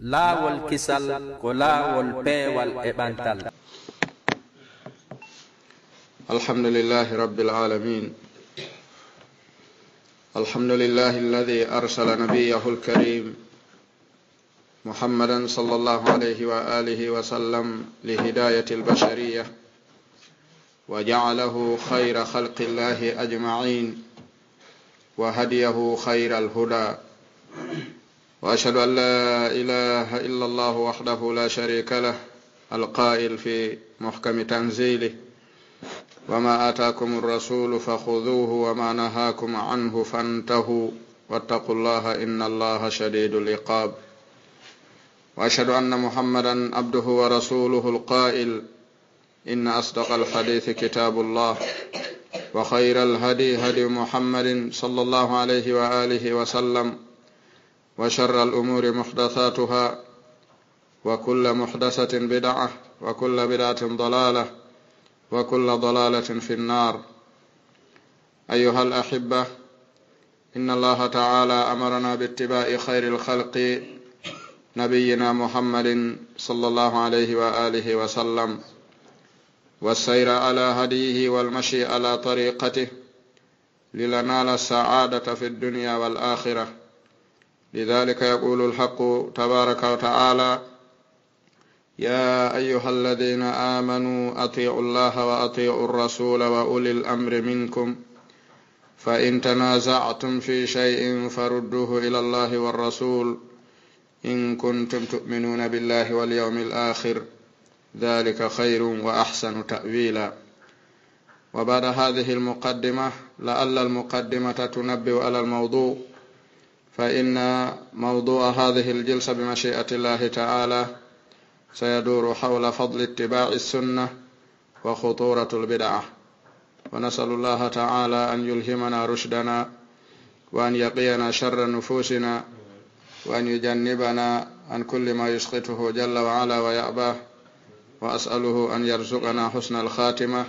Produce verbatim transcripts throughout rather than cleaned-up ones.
Laawol kisal ko laawol peewal e ɓantal. الحمد لله رب العالمين. الحمد لله الذي أرسل نبيه الكريم محمدا صلى الله عليه وآله وسلم لهداية البشرية، وجعله خير خلق الله أجمعين، وهديه خير الهدى. وأشهد أن لا إله إلا الله وحده لا شريك له، القائل في محكم تنزيله: وما آتاكم الرسول فخذوه وما نهاكم عنه فانتهوا واتقوا الله إن الله شديد العقاب. وأشهد أن محمدا عبده ورسوله، القائل: إن أصدق الحديث كتاب الله، وخير الهدي هدي محمد صلى الله عليه وآله وسلم، وشر الأمور محدثاتها، وكل محدثة بدعة، وكل بدعة ضلالة، وكل ضلالة في النار. أيها الأحبة، إن الله تعالى أمرنا باتباع خير الخلق نبينا محمد صلى الله عليه وآله وسلم، والسير على هديه والمشي على طريقته، لننال السعادة في الدنيا والآخرة. لذلك يقول الحق تبارك وتعالى: يا أيها الذين آمنوا أطيعوا الله وأطيعوا الرسول وأولي الأمر منكم، فإن تنازعتم في شيء فردوه إلى الله والرسول إن كنتم تؤمنون بالله واليوم الآخر، ذلك خير وأحسن تأويلا. وبعد هذه المقدمة، لعل المقدمة تنبه على الموضوع، فإن موضوع هذه الجلسة بمشيئة الله تعالى سيدور حول فضل اتباع السنة وخطورة البدعة، ونسأل الله تعالى أن يلهمنا رشدنا، وأن يقينا شر نفوسنا، وأن يجنبنا عن كل ما يسخطه جل وعلا ويأباه، وأسأله أن يرزقنا حسن الخاتمة،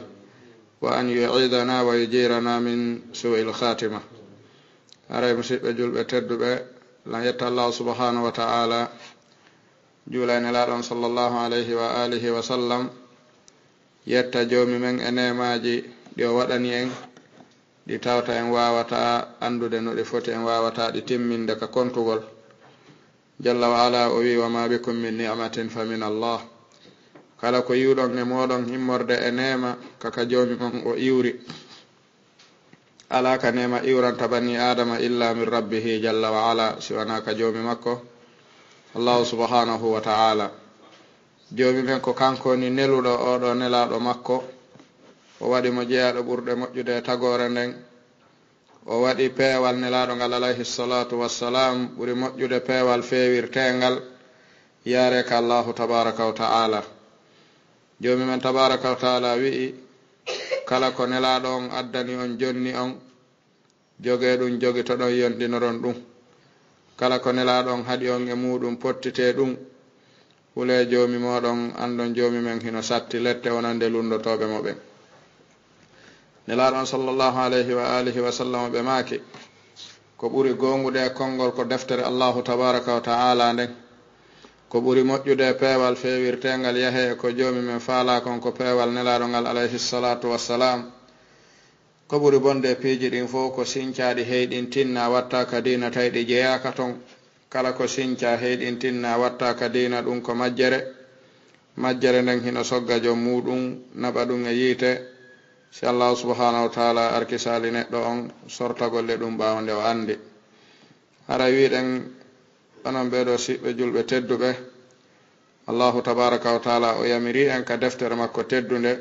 وأن يعيذنا ويجيرنا من سوء الخاتمة. Haray, musiɓɓe julɓe tedduɓe, lan yetta Allahu subhanahu wa ta'ala, juula e Nelaaɗo on sallallahu alayhi wa alihi wa sallam, yetta Joomi men e neemaaji ɗi o waɗani en, ɗi tawta en waawataa anndude no ɗi foti, en waawataa ɗi timminde ka kontugol. Jalla wa ala o wi'i: وما بكم من نعمة فمن الله. Kala ko iwɗon e mooɗon immorde e neema, ka ka Joomi mon o iwri. Alaa ka neema iwranta banii Aadama illaa min rabbihi jalla wa ala, si wanaa ka Joomi makko, Allahu subhanahu wa ta'ala. Joomi men ko Kanko woni neluɗo oo ɗoo Nelaaɗo makko, o waɗi mo jeyaaɗo ɓurɗe moƴƴude e tagoore nden, o waɗi peewal Nelaaɗo ngal alayhi salaatu wassalaam ɓuri moƴƴude peewal feewirteengal yaaree ka Allahu tabaaraka wa ta'ala. Joomi men tabaaraka wa ta'ala wi'i: Kala ko Nelaaɗo on addani on, jonni on, jogee ɗum, jogitoɗon, yondinoron ɗum. Kala ko Nelaaɗo on haɗi on e muuɗum, pottitee ɗum. Hulee Joomi mooɗon, anndon Joomi men hino satti lette wonande lunndotooɓe mo ɓen. Nelaaɗo on sallallahu alayhi wa alihi wa sallam ɓe maaki: Ko ɓuri goongude e konngol ko deftere Allahu tabaaraka wa ta'ala nden. Ko ɓuri moƴƴude e peewal feewirteengal yahee e ko Joomi men faalaa kon ko peewal Nelaaɗo ngal alayhi salaatu wassalaam. Ko ɓuri bonde e piiji ɗin fow ko sincaaɗi heyɗintinna watta ka diina tawi ɗi jeyaaka ton. Kala ko sincaa heyɗintinna watta ka diina, ɗum ko majjere. Majjere nden hino sogga jom muuɗum, naɓa ɗum e yiite. Si Allahu subhanahu wa ta'ala arkisaali neɗɗo on sortagol e ɗum ɓaawo nde o anndi. Haray wi'ɗen, onon ɓee ɗoo siɓɓe julɓe tedduɓe, Allahu tabaaraka wa ta'ala o yamiri en ka deftere makko teddunde,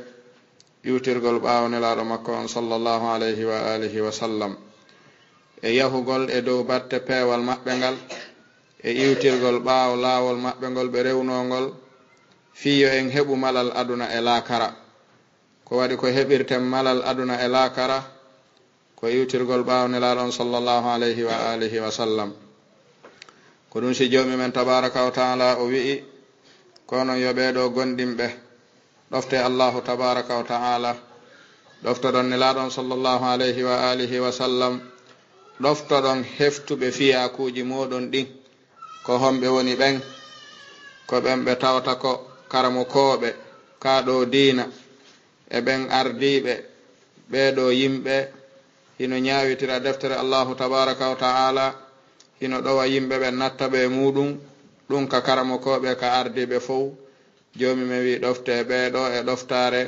iwtirgol ɓaawo Nelaaɗo makko on sallallahu alayhi wa alihi wa sallam, e yahugol e dow batte peewal maɓɓe ngal, e iwtirgol ɓaawo laawol maɓɓe ngol ɓe rewnoo ngol, fii yo en heɓu malal aduna e laakara. Ko waɗi ko heɓirten malal aduna e laakara? Ko iwtirgol ɓaawo Nelaaɗo on sallallahu alayhi wa alihi wa sallam. Ko ɗum si Joomi men tabaaraka wa ta'ala o wi'i: Ko onon yo ɓee ɗoo gomɗinɓe, ɗoftee Allahu tabaaraka wa ta'ala, ɗoftoɗon Nelaaɗo on sallallahu alayhi wa alihi wa sallam, ɗoftoɗon heftuɓe fiyakuuji mooɗon ɗin. Ko homɓe woni ɓen? Ko ɓen ɓe tawata ko karamokooɓe kaa ɗoo diina, e ɓen ardiiɓe ɓee ɗoo yimɓe, hino ñaawitira deftere Allaahu tabaaraka wa ta'aalaa, hino ɗowa yimɓe ɓen natta ɓe e muuɗum, ɗum ka karamokooɓe, ka ardiiɓe fow. Joomi men wi'i, ɗoftee ɓee ɗoo e ɗoftaare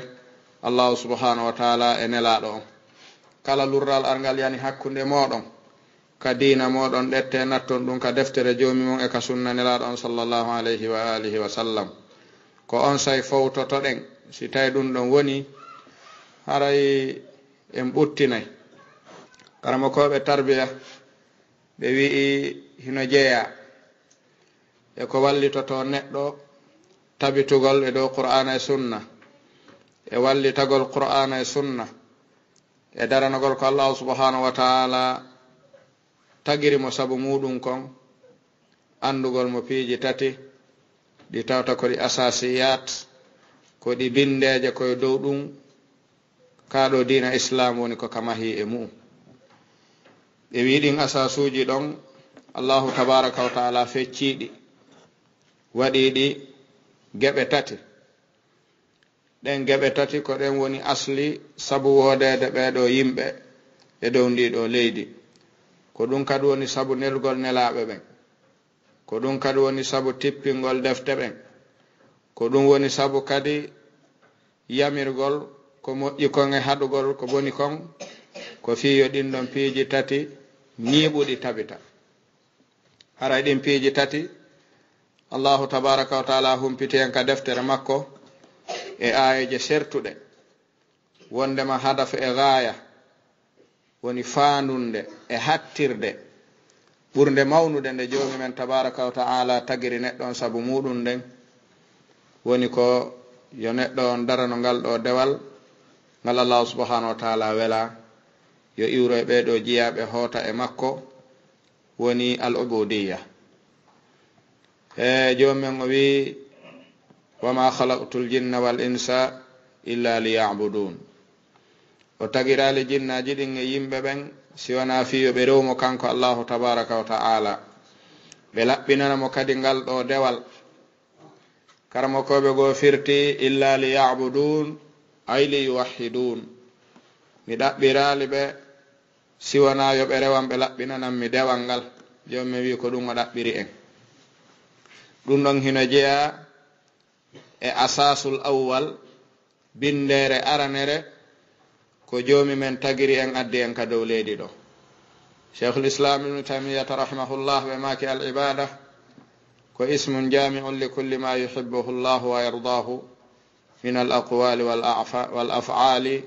Allaahu subhaanahu wa ta'aalaa e Nelaaɗo on. Kala lurral ar ngal yani hakkunde mooɗon, ka diina mooɗon, ɗettee natton ɗum ka deftere Joomi mon e ka sunna Nelaaɗo on, sallallahu alayhi wa alihi wa sallam. Ko onsay fowtotoɗen, si tawi ɗum ɗon woni, haray en ɓuttinay. Karamokooɓe tarbiya, ɓe wi'i hino jeyaa e ko wallitotoo neɗɗo tabitugol e dow Qur'aana e sunna, e wallitagol Qur'aana e sunna, e daranagol ko Allaahu subhaanahu wa ta'aalaa tagiri mo sabu muuɗum kon, anndugol mo piiji tati, ɗi tawata ko ɗi asaasiyaat, ko ɗi binndeeje ko e dow ɗum, kaa ɗoo diina Islaam woni ko ka mahii e mu'um. Ɓe wi'i ɗin asaasuuji ɗon, Allaahu tabaaraka wa ta'aalaa feccii ɗi, waɗii ɗi geɓe tati. Ɗen geɓe tati ko ɗen woni asli sabu woodeede ɓee ɗoo yimɓe e dow ndii ɗoo leydi. Ko ɗum kadi woni sabu nelgol nelaaɓe ɓen. Ko ɗum kadi woni sabu tippingol defte ɓen. Ko ɗum woni sabu kadi yamirgol ko moƴƴi kon e haɗugol ko boni kon, ko fii yo ɗin ɗon piiji tati ñiiɓuɗi tabita. Haray ɗin piiji tati, Allaahu tabaaraka wa ta'aalaa humpiti en ka deftere makko e aayeeje sertuɗe, wondema hadafu e gaaya woni faandunde e hattirde ɓurnde mawnude nde Joomi men tabaaraka wa ta'aalaa tagiri neɗɗo on sabu muuɗum nden, woni ko yo neɗɗo on darano ngal ɗoo dewal ngal Allaahu subhaanahu wa ta'aalaa welaa, yo iwro e ɓee ɗoo jiyaaɓe hoota e makko, woni al-ubudiyya. E Joomi men o wi'i, "Wa ma khalaqtul jinna wal insa illa liya'budun." O tagiraali jinnaaji ɗin e yimɓe ɓen si wanaa fii yo ɓe rewu mo kanko Allaahu tabaaraka wa ta'aalaa. Ɓe laɓɓinana mo kadi ngal ɗoo dewal. Karamokooɓe goo firti, "Illa liya'budun, ay liyuwahhidun." Mi ɗaɓɓiraali ɓe si wanaa yo ɓe rewan ɓe laɓɓinanan mi dewal ngal. Joomi men wi'i ko ɗum o ɗaɓɓiri en. Ɗum ɗon hino jeyaa e asaasul awwal, binndeere aranere, ko Joomi men tagiri en, addi en ka dow leydi ɗoo. Shaykhul Islam Ibn Taymiyyata rahimahullah ɓe maaki, al ibaada ko ismun jaami'un li kulli ma yuhibbuhu Allahu wa yardaahu min al aqwali wal a'fa-, wal af'ali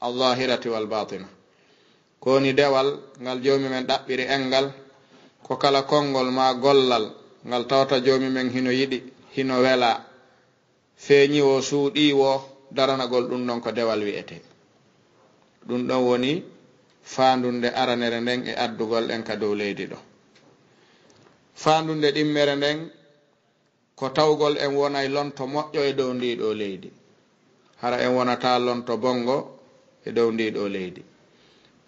al zahirati wal batina. Ko woni dewal ngal Joomi men ɗaɓɓiri en ngal, ko kala konngol maa gollal ngal tawata Joomi men hino yiɗi, hino welaa, feeñi woo, suuɗii woo, daranagol ɗum ɗon ko dewal wi'etee. Ɗum ɗon woni faandunde aranere nden e addugol en ka dow leydi ɗoo. Faandunde ɗimmere nden ko tawgol en wonay lonto moƴƴo e dow ndii ɗoo leydi. Hara en wonataa lonto bonngo e dow ndii ɗoo leydi.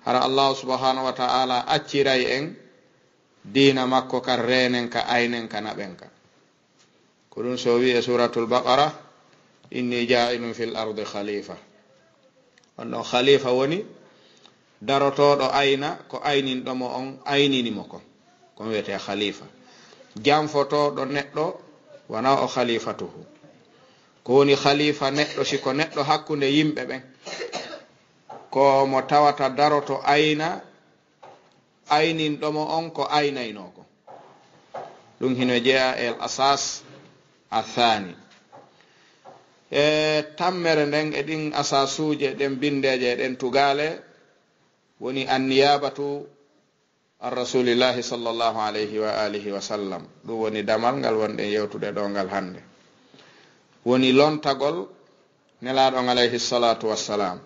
Hara Allaahu subhaanahu wa ta'aalaa acciray en diina makko kan, reenen ka, aynen ka, naɓen ka. Ko ɗum so o wi'i e Suuratul Baqara, "Inni jaa'ilun fil ardi khalifa." On ɗon khalifa woni darotooɗo ayna ko ayninɗo mo on aynini mo kon. Kon wiyetee khalifa. Janfotooɗo neɗɗo wona o khalifatuhu. Ko woni khalifa neɗɗo, si ko neɗɗo hakkunde yimɓe ɓen, ko mo tawata daroto ayna ayninɗo mo on ko aynaynoo kon. Ɗum hino jeyaa e al asas athani. E tammere nden e ɗin asasuuje, ɗen binndeeje, e ɗen tugaale, woni anniyabatu an rasulillahi sallallahu alayhi wa alihi wa sallam. Ɗum woni damal ngal wonɗen yewtude ɗoo ngal hannde. Woni lontagol Nelaaɗo on alayhi salatu wassalam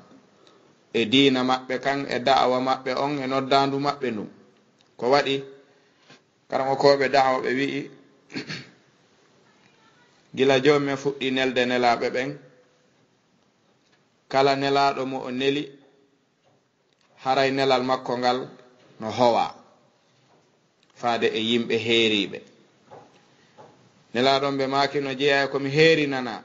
e diina maɓɓe kan, e da'awa maɓɓe on, e noddaandu maɓɓe ndun. Ko waɗi, karamokooɓe da'awa ɓe wi'i, gila Joomi men fuɗɗii nelde nelaaɓe ɓen, kala nelaaɗo mo o neli, haray nelal makko ngal no howaa faade e yimɓe heeriiɓe. Nelaaɗo on ɓe maaki no jeyaa e ko mi heerinanaa.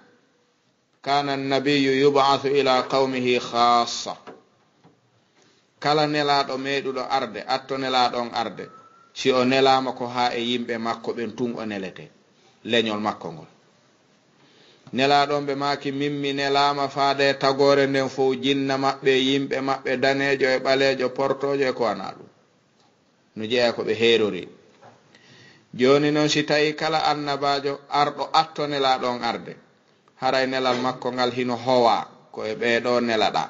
Kana annabiyyu yub'athu ila qawmihi khassa. Kala nelaaɗo meeɗuɗo arde, atto nelaaɗo on arde, si o nelaama ko haa e yimɓe makko ɓen tun o nelete, leñol makko ngol. Nelaaɗo on ɓe maaki, min mi nelaama faade e tagoore nden fow jinna maɓɓe e yimɓe maɓɓe, daneejo e ɓaleejo, portoojo e ko wanaa ɗun. No jeyaa ko ɓe heerori. Jooni non, si tawii kala annabaajo arɗo atto nelaaɗo on arde, haray nelal makko ngal hino howaa ko e ɓee ɗoo nelaɗaa.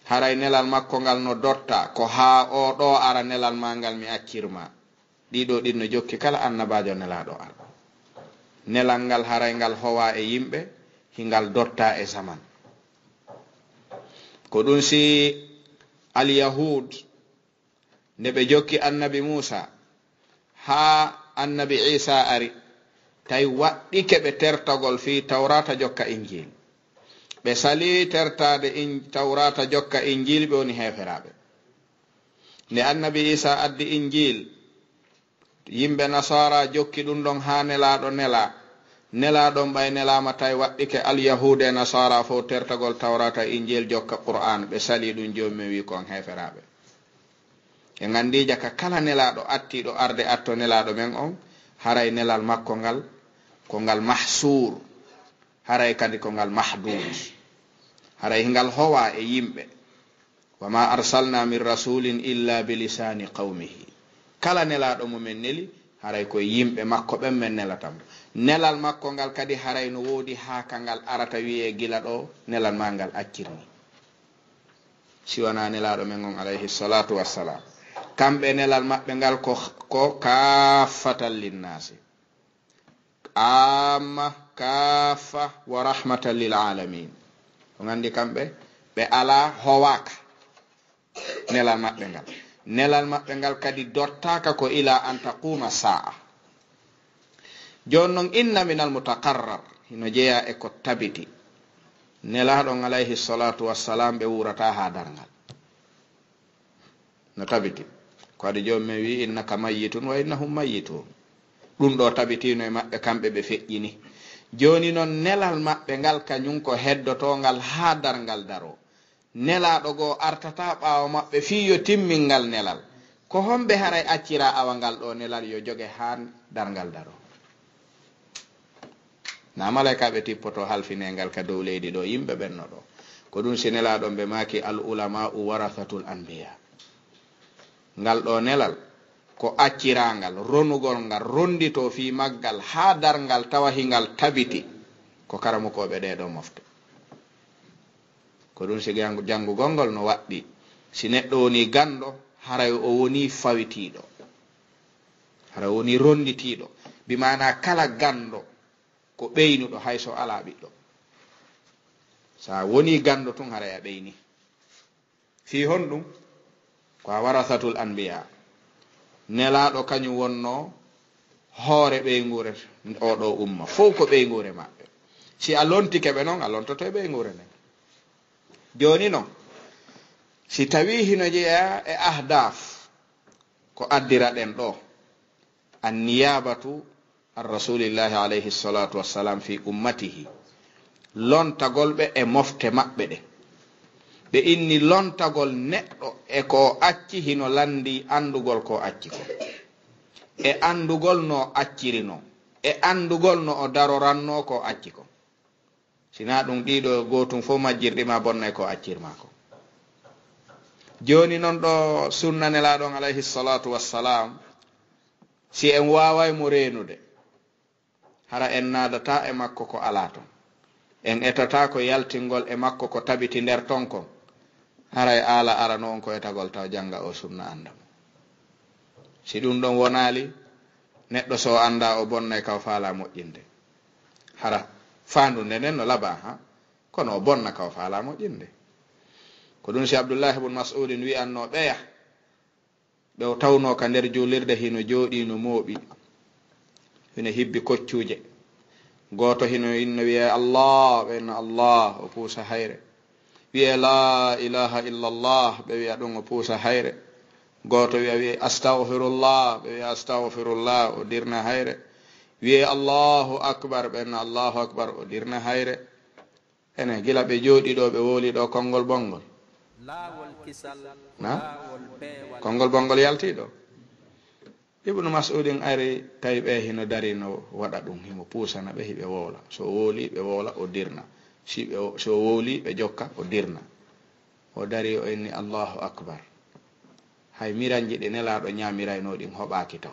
Haray nelal makko ngal no dottaa ko haa oo ɗoo ara nelal maa ngal mi accir maa. Ɗii ɗoo ɗin no jokki kala annabaajo nelaaɗo arɗo. Nelal ngal haray ngal howaa e yimɓe, hingal dottaa e zaman. Ko ɗun si Alyahuud, nde ɓe jokki annabi Muusaa haa annabi Iisaa ari, tawi waɗɗike ɓe tertagol fii Tawraata jokka Injiil. Ɓe salii tertaade in-, Tawraata jokka Injiil, ɓe woni heeferaaɓe. Nde annabi Iisaa addi Injiil, yimɓe Nasaara jokki ɗun ɗon haa nelaaɗo nelaa. Nelaaɗo on ɓay nelaama tawi waɗɗike Alyahuudu e Nasaara fow tertagol Tawraata e Injiil jokka Qur'aan, ɓe salii ɗun, Joomi men wi'i ko on heeferaaɓe. En anndii jaka kala nelaaɗo attiiɗo arde atto nelaaɗo men on, haray nelal makko ngal ko ngal mahsuur, haray kadi ko ngal mahduud, haray ngal howaa e yimɓe. Wa ma arsalna min rasulin illa bi lisani qawmihi. Kala nelaaɗo mo men neli, haray ko e yimɓe makko ɓen men nelata mo. Nelal makko ngal kadi haray no woodi haa ka ngal arata wi'ee gila ɗo nelal maa ngal accirni. Si wanaa nelaaɗo men on alayhi salatu wassalam. Kamɓe nelal maɓɓe ngal ko, ko kaaffatan linnaasi. Amma, kaaffa, wa rahmatan lil alamin. On anndi kamɓe, ɓe alaa howaaka nelal maɓɓe ngal. Nelal maɓɓe ngal kadi dottaaka ko ila an taquma sa'a. Jooni non, inna min al mutaqarrar, hino jeyaa e ko tabiti. Nelaaɗo on alayhi salatu wassalam ɓe wuurataa haa darngal. No tabiti. Ko adi Joomi men wi'i, "Innaka mayyitun wa innahum mayyitun." Ɗun ɗoo tabitiino e maɓɓe, kamɓe ɓe feƴƴini. Jooni non, nelal maɓɓe ngal, kañun ko heddotoongal haa darngal daroo. Nelaaɗo goo artataa ɓaawo maɓɓe fii yo timmin ngal nelal. Ko homɓe haray acciraa awa ngal ɗoo nelal yo joge haa darngal daroo? Na malaykaaɓe tippoto halfinee ngal ka dow leydi ɗoo, yimɓe ɓen no ɗoo. Ko ɗun si nelaaɗo on ɓe maaki, "Al ulama'u warathatul anbiya." Ngal ɗoo nelal ko acciraangal, ronugol ngal, ronditoo fii maggal haa darngal tawa hingal tabiti, ko karamokooɓe ɗee ɗoo mofte. Ko ɗun si janngu-, janngugol ngol no waɗɗii. Si neɗɗo wonii ganndo, haray o wonii fawitiiɗo. Haray o wonii ronditiiɗo. Bi maanaa kala ganndo ko ɓeynuɗo hay so alaa ɓiɗɗo. So a wonii ganndo tun, haray a ɓeynii. Fii honɗun? Ko a warasatul anbiya. Nelaaɗo kañun wonnoo hoore ɓeynguure oo ɗoo umma. Fow ko ɓeynguure maɓɓe. Si a lontike ɓe non, a lontoto e ɓeynguure nden. Jooni non, si tawii hino jeyaa e ahdaf ko addiraɗen ɗoo, anniyabatu an rasulillahi alayhi salatu wassalam fi ummatihi, lontagol ɓe e mofte maɓɓe ɗe. Ɓe inni lontagol neɗɗo e ko o acci hino lanndii anndugol ko o acci ko, e anndugol no o acciri non, e anndugol no o darorannoo ko o acci ko. Si naa ɗun, ɗii ɗoo gootun fow majjirɗi maa bonnay ko accir maa ko. Jooni non ɗoo sunna nelaaɗo on alayhi salatu wassalam, si en waaway mo reenude, hara en naadataa e makko ko alaa ton. En etataa ko yaltingol e makko ko tabiti nder ton kon. Haray aala arano on ko etagol taw jannga o sunna annda mo. Si ɗun ɗon wonaali, neɗɗo so o anndaa o bonnay ka o faalaa moƴƴinde. Hara faandunde nden no labaa, ha? Kono o bonna ka o faalaa moƴƴinde. Ko ɗun si Abdullahi ibn Mas'udin wi'annoo ɓeya, ɓe o tawnoo ka nder juulirde hino jooɗii no mooɓi, hino hibbi koccuuje. Gooto hino inno wi'ee Allah, ɓe inna Allah, o puusa hayre. Wi'ee la ilaha illallah, ɓe wi'a ɗun o puusa hayre. Gooto wi'a, wi'ee astaghfirullah, ɓe wi'a astaghfirullah, o dirna hayre. Wiyee Allahu Akbar, ɓen no Allahu Akbar, o dirna hayre. Ene, gila ɓe jooɗi ɗo, ɓe wooli ɗo konngol bonngol. Laawol kisal, na? Laawol peewal. Konngol bonngol yalti ɗo. Ibnu Mas'udin ari, tawi ɓe hino dari no waɗa ɗum, himo puusana ɓe, hiɓe wowla. So wowli, ɓe wowla, o dirna. Si ɓe, so wowli, ɓe jokka, o dirna. O dari, o inni, "Allahu Akbar." Hay miranji ɗi Nelaaɗo ñaamiraynoo ɗin hoɓaaki to.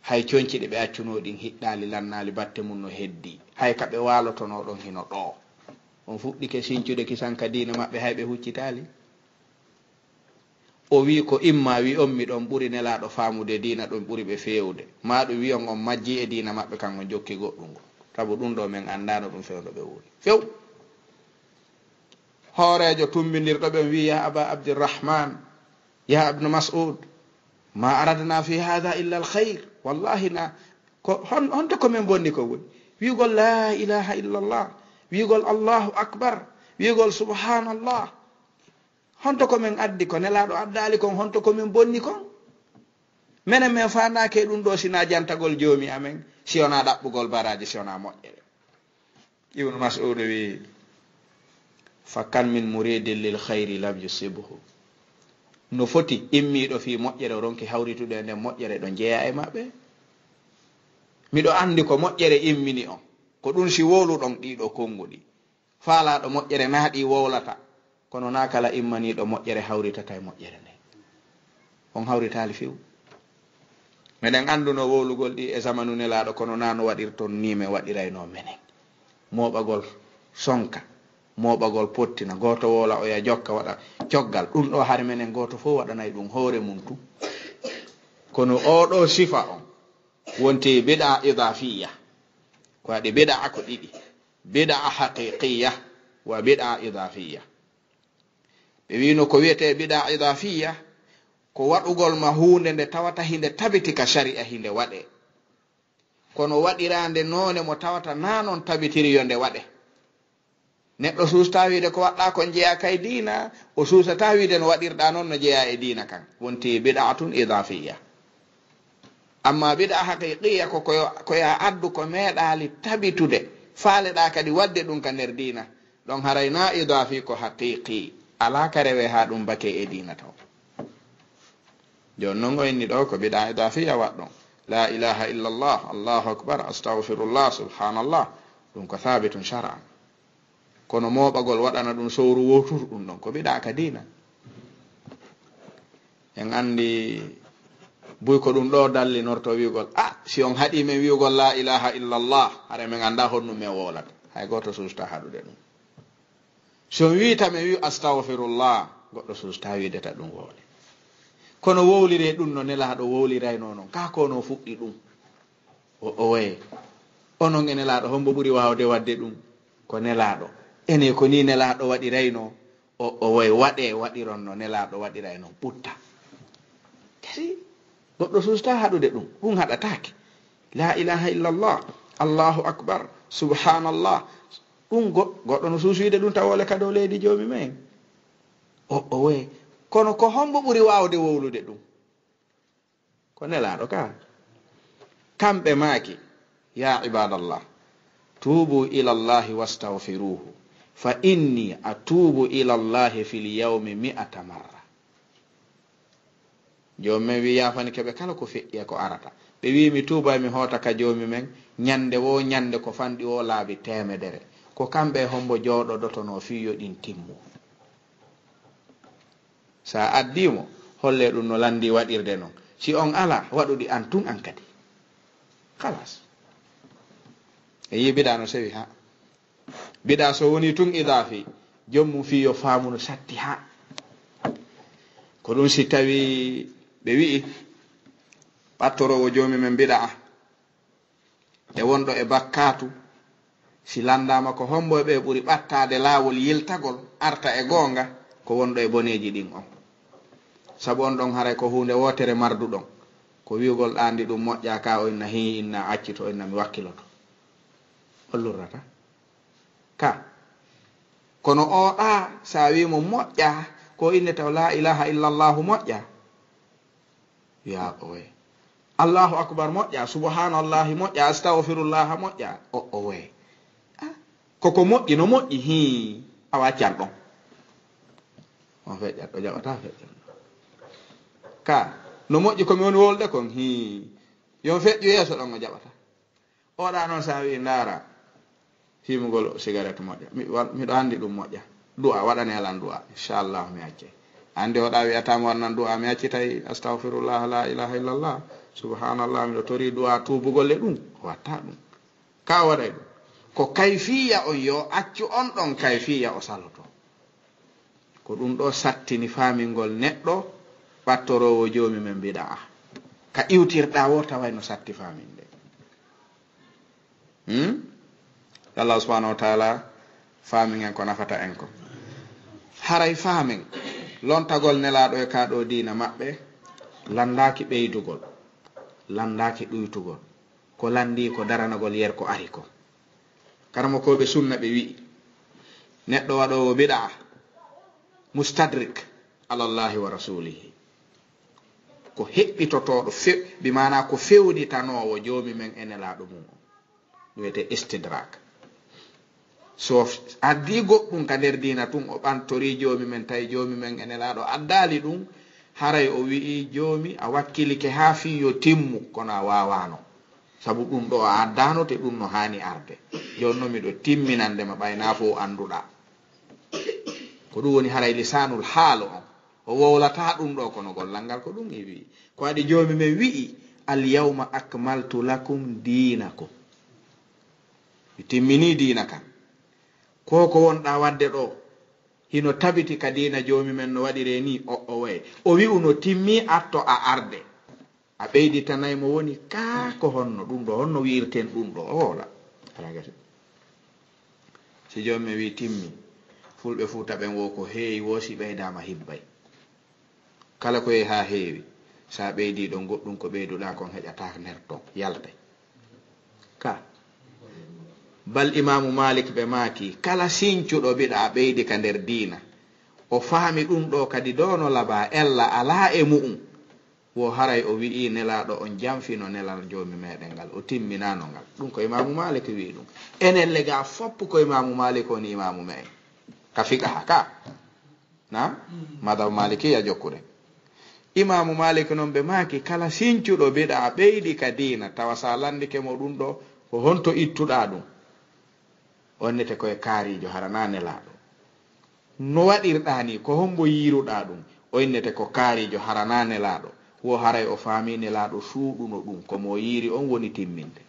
Hay conci ɗi ɓe accunoo ɗin hiɗɗaali, lannaali, batte mum no heddii. Hay ka ɓe waalotonoo ɗon hino ɗoo. On fuɗɗike sincude kisan ka diina maɓɓe, hay ɓe huccitaali. O wi'i ko imma wi'on miɗon ɓuri Nelaaɗo faamude diina, ɗon ɓuri ɓe feewude. Maa ɗum wi'on on majjii e diina maɓɓe kan on jokki goɗɗum ngon. Sabu ɗum ɗoo men anndaano ɗum fewndo ɓe woni. Few! Hooreejo tumbindirɗo ɓen wi'i, "Ya Aba Abdirrahman, ya Ibnu Mas'ud, ma aradna fi hadha illa al khayr." Wallahi na, ko, hon-, honto ko men bonni ko woni? Wi'ugol la ilaha illallah, wi'ugol Allahu Akbar, wi'ugol subhanallah. Honto ko men addi, ko Nelaaɗo addaali kon, honto ko men bonni kon? Menen men faandaake e ɗum ɗoo, si na jantagol Joomi amen, si wonaa ɗaɓɓugol baraaji, si wonaa moƴƴere. Ibnu Mas'ud wi, "Fa kan min muridin lil khayri lam yusibhu." No foti immiiɗo fii moƴƴere, o ronki hawritude e nden moƴƴere, ɗo jeyaa e maɓɓe. Miɗo anndi ko moƴƴere immini on, ko ɗum si wowluɗon ɗii ɗoo konnguɗi. Faalaaɗo moƴƴere naa ɗi wowlata, kono naa kala immaniiɗo moƴƴere hawritata e moƴƴere nden. On hawritaali few. Meɗen anndunoo wowlugol ɗi e zamanu Nelaaɗo, kono naa no waɗirton nii men waɗiraynoo menen. Mooɓagol sonka, mooɓagol pottina, gooto wowla oya jokka waɗa coggal. Ɗum ɗoo hari menen gooto fow waɗanay ɗum hoore mum tun. Kono oo ɗoo sifa on wonti bid'a idaafiya. Ko waɗi bid'a ko ɗiɗi. Bid'a haqiqiyya wa bid'a idaafiya. Ɓe wi'uno ko wi'etee bid'a idaafiya, ko waɗugol ma huunde nde tawata hinde tabiti ka shari'a hinde waɗee. Kono waɗiraande noone mo tawata naa non tabitiri yo nde waɗe. Neɗɗo suustaa wi'ude ko waɗɗaa kon jeyaa kay diina, o suusataa wi'ude no waɗirɗaa non no jeyaa e diina kan. Wonti bid'atun idaafiya. Amma bid'a haqiqiyya ko, ko yo, ko ya addu ko meeɗaali tabitude, faaleɗaa kadi waɗde ɗum ka nder diina. Ɗon haray naa idaafi, ko haqiqi. Alaa ka rewee haa ɗum bakee e diina taw. Jooni non o inni ɗoo ko bid'a idaafiya waɗɗon. La ilaha illallah, Allahu akbar, astaghfirullah, subhanallah. Ɗum ko thabitun shar'an. Kono mooɓagol waɗana ɗum sowru wowturu ɗum ɗon, ko bid'a ka diina. En anndi buy ko ɗum ɗoo dallinorto wi'ugol, "Ah, si on haɗii men wi'ugol la ilaha illallah, hare men anndaa honɗum men wowlata." Hay gooto suustaa haɗude ɗum. Si on wi'ita men wi'u astaghfirullah, goɗɗo suustaa wi'deta ɗum wowle. Kono wowliree ɗum no Nelaaɗo wowliraynoo non, kaa ko no fuɗɗi ɗum. O, owe. Onon e Nelaaɗo, hombo ɓuri waawde waɗde ɗum? Ko Nelaaɗo. Ene ko nii Nelaaɗo waɗiraynoo? O, owe, waɗee, waɗiron no Nelaaɗo waɗiraynoo, ɓutta. Kasi, goɗɗo suustaa haɗude ɗum. Ɗum haɗataake. La ilaha illallah, Allahu akbar, subhanallah. Ɗum go-, goɗɗo no suusude ɗum tawoole ka dow leydi Joomi men. O, owe. Kono ko hombo ɓuri waawde wowlude ɗum? Ko Nelaaɗo ka. Kamɓe maaki, "Ya ibadallah, tuubu ila Allahi wastaghfiruhu, fa inni atuubu ila Allahi fil yawmi mi'ata marra." Joomi men wi, "Yaafanike ɓe kala ko feƴƴi e ko arata." Ɓe wi, "Mi tuuba, mi hoota ka Joomi men, ñande woo ñande ko fanɗi woo laabi teemedere." Ko kamɓe e hombo jooɗodotonoo fii yo ɗin timmu? Sa addii mo, hollee ɗum no lanndii waɗirde non. Si on alaa, waɗu ɗi an tun an kadi. Khalas. E yii bid'a no sewi haa. Bid'a so wonii tun idaafi, joom mum fii yo faamu no satti haa. Ko ɗum si tawii ɓe wi'i, ɓattoroowo Joomi men bid'a, e wonɗo e bakkaatu, si lanndaama ko hombo e ɓe ɓuri ɓattaade laawol yiltagol arta e goonga, ko wonɗo e boneeji ɗin on. Sabu on ɗon haray ko huunde wootere marduɗon, ko wi'ugol ɗaandi ɗum moƴƴaa ka o inna hii inna accito inna mi wakkiloto. On lurrata? Ka. Kono o ɗaa sa wi mo moƴƴaa, ko inne taw laa ilaaha illallahu moƴƴaa. Yaa oye. Allahu akbar moƴƴa, subhanallahi moƴƴa, astagfirullaha moƴƴa. O, o waye. Ah, koko moƴƴi, no moƴƴi, hii, a waccan ɗon. On feƴƴat, o jaɓata feƴƴat. Ka, no moƴƴi ko mi woni wolde kon, hii. Yon feƴƴu yeeso ɗon, o jaɓata. Oɗa noon sa wi ndaara, fimugol sigaret moƴƴa. Mi, wa-, miɗo anndi ɗum moƴƴa. Du'a, waɗane lan du'a. Inchallah, mi acce. Anndi oɗa wiyata mo wannan du'a, mi acci tawi astagfirullah, la ilaha illallah, subhanallah, miɗo tori du'a tuubugol e ɗum. O watta ɗum. Ka o waɗay ɗum. Ko kayfiya on yo accu on ɗon kayfiya o saloto. Ko ɗum ɗo sattini faamingol neɗɗo ɓattoroowo joomi men bida'a. Ka iwtirɗa wo taway no satti faaminde. Hmm? Allah subhanahu wa ta'ala faamin en ko nafata en ko. Haray faamin lontagol nelaaɗo e kaa ɗo diina maɓɓe, lanndaaki ɓeydugol, lanndaaki ɗuytugol. Ko lanndii ko daranagol yer ko ari ko. Karamokooɓe sunna ɓe wi'i, neɗɗo waɗoowo bida'a, mustadrik alallahi wa rasulihi. Ko heɓɓitotooɗo, fe-, bi maana ko fewnitanoowo joomi men e nelaaɗo mum on. Ɗum wiyetee istidrak. So f-, addii goɗɗum ka nder diina tun, o ɓantorii joomi men, tawi joomi men e nelaaɗo addaali ɗum, haray o wi'i, "Joomi, a wakkilike haa fii yo timmu, kono a waawaano. Sabu ɗum ɗo a addaano, te ɗum no haani arde. Jooni non miɗo timminande ma, ɓay naa fow annduɗaa." Ko ɗum woni haray lisaanul haal on. O wowlataa ɗum ɗo, kono gollal ngal ko ɗum iwi. Ko waɗi joomi men wi'i, "Al yawma akmaltu lakum dinakum." Mi timminii diina kan. Ko ko wonɗaa waɗde ɗo, hino tabiti ka diina joomi men no waɗiree nii, o, o waye. O wi'u no timmii, atto a arde. A ɓeyditanay mo woni kaa ko honno ɗum ɗo, honno wi'irten ɗum ɗo, o wowla. Alaa gasi. Si joomi men wi'i timmi, fulɓe Fuuta ɓen wo ko heewi wo si ɓeydaama hibbay. Kala ko yehi haa heewi, sa ɓeydii ɗon goɗɗum ko ɓeyduɗaa kon heƴataa nder ton, yaltay. Ka. Bal Imaamu Maalik ɓe maaki, kala sincuɗo bida'a ɓeydi ka nder diina, o faami ɗum ɗo kadi doo no labaa ella alaa e mu'um, wo haray o wi'ii nelaaɗo on janfino nelal joomi meɗen ngal, o timminaano ngal. Ɗum ko Imaamu Maalik wi'i ɗum. Enen le gaa fopp ko Imaamu Maalik woni imaamu me'en. Ka fiqaha ka. Na? Madhab Malikiya jokkude. Imaamu Maalik non ɓe maaki, kala sincuɗo bida'a ɓeydi ka diina, tawa sa lanndike mo ɗum ɗo, ko honto ittuɗaa ɗum? O innete ko e kaariijo, hara naa nelaaɗo. No waɗirɗaa nii, ko hombo yiiruɗaa ɗum? O innete ko kaariijo, hara naa nelaaɗo. Wo haray o faamii nelaaɗo suuɗuno ɗum, ko mo yiiri on woni timminde.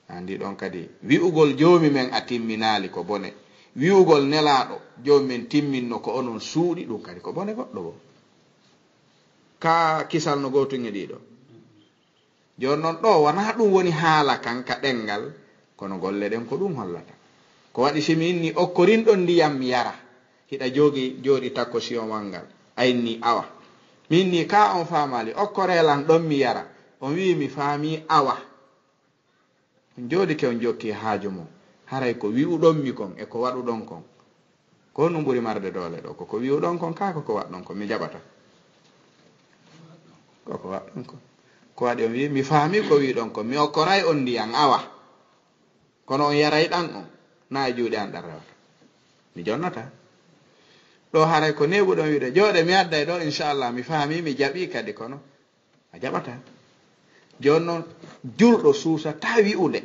Anndi ɗon kadi, wi'ugol joomi men a timminaali ko bone. Wi'ugol nelaaɗo, joomi men timminno ko onon suuɗi, ɗum kadi ko bone goɗɗo wo. Ka kisal no gootum e ɗiɗo. Jooni non ɗo, wanaa ɗum woni haala kan ka ɗenngal, kono golle ɗen ko ɗum hollata. Ko waɗi si mi inni okkorin ɗon ndiyam mi yara, hiɗa joogi, jooɗi takko siyomal ngal, a inni awa. Mi inni ka on faamaali, okkoree lan ɗon mi yara. On wi'i mi faamii awa. On jooɗike on jokki haaju mon. Haray ko wi'uɗon mi kon e ko waɗuɗon kon. Ko honɗum ɓuri marde doole ɗo? Ko ko wi'uɗon kon kaa ko ko waɗɗon kon? Mi jaɓata. Ko ko waɗɗon kon. Ko waɗi on wi'i, mi faamii ko wi'uɗon kon. Mi okkoray on ndiyam awa. Kono on yaray ɗan on. Naa e juuɗe an ɗan rewata. Mi jonnata. Ɗo haray ko neeɓuɗon wi'ude. Jooɗe mi adday ɗo, inchallah, mi faamii, mi jaɓii kadi kono. A jaɓataa. Jooni non, julɗo suusataa wi'ude,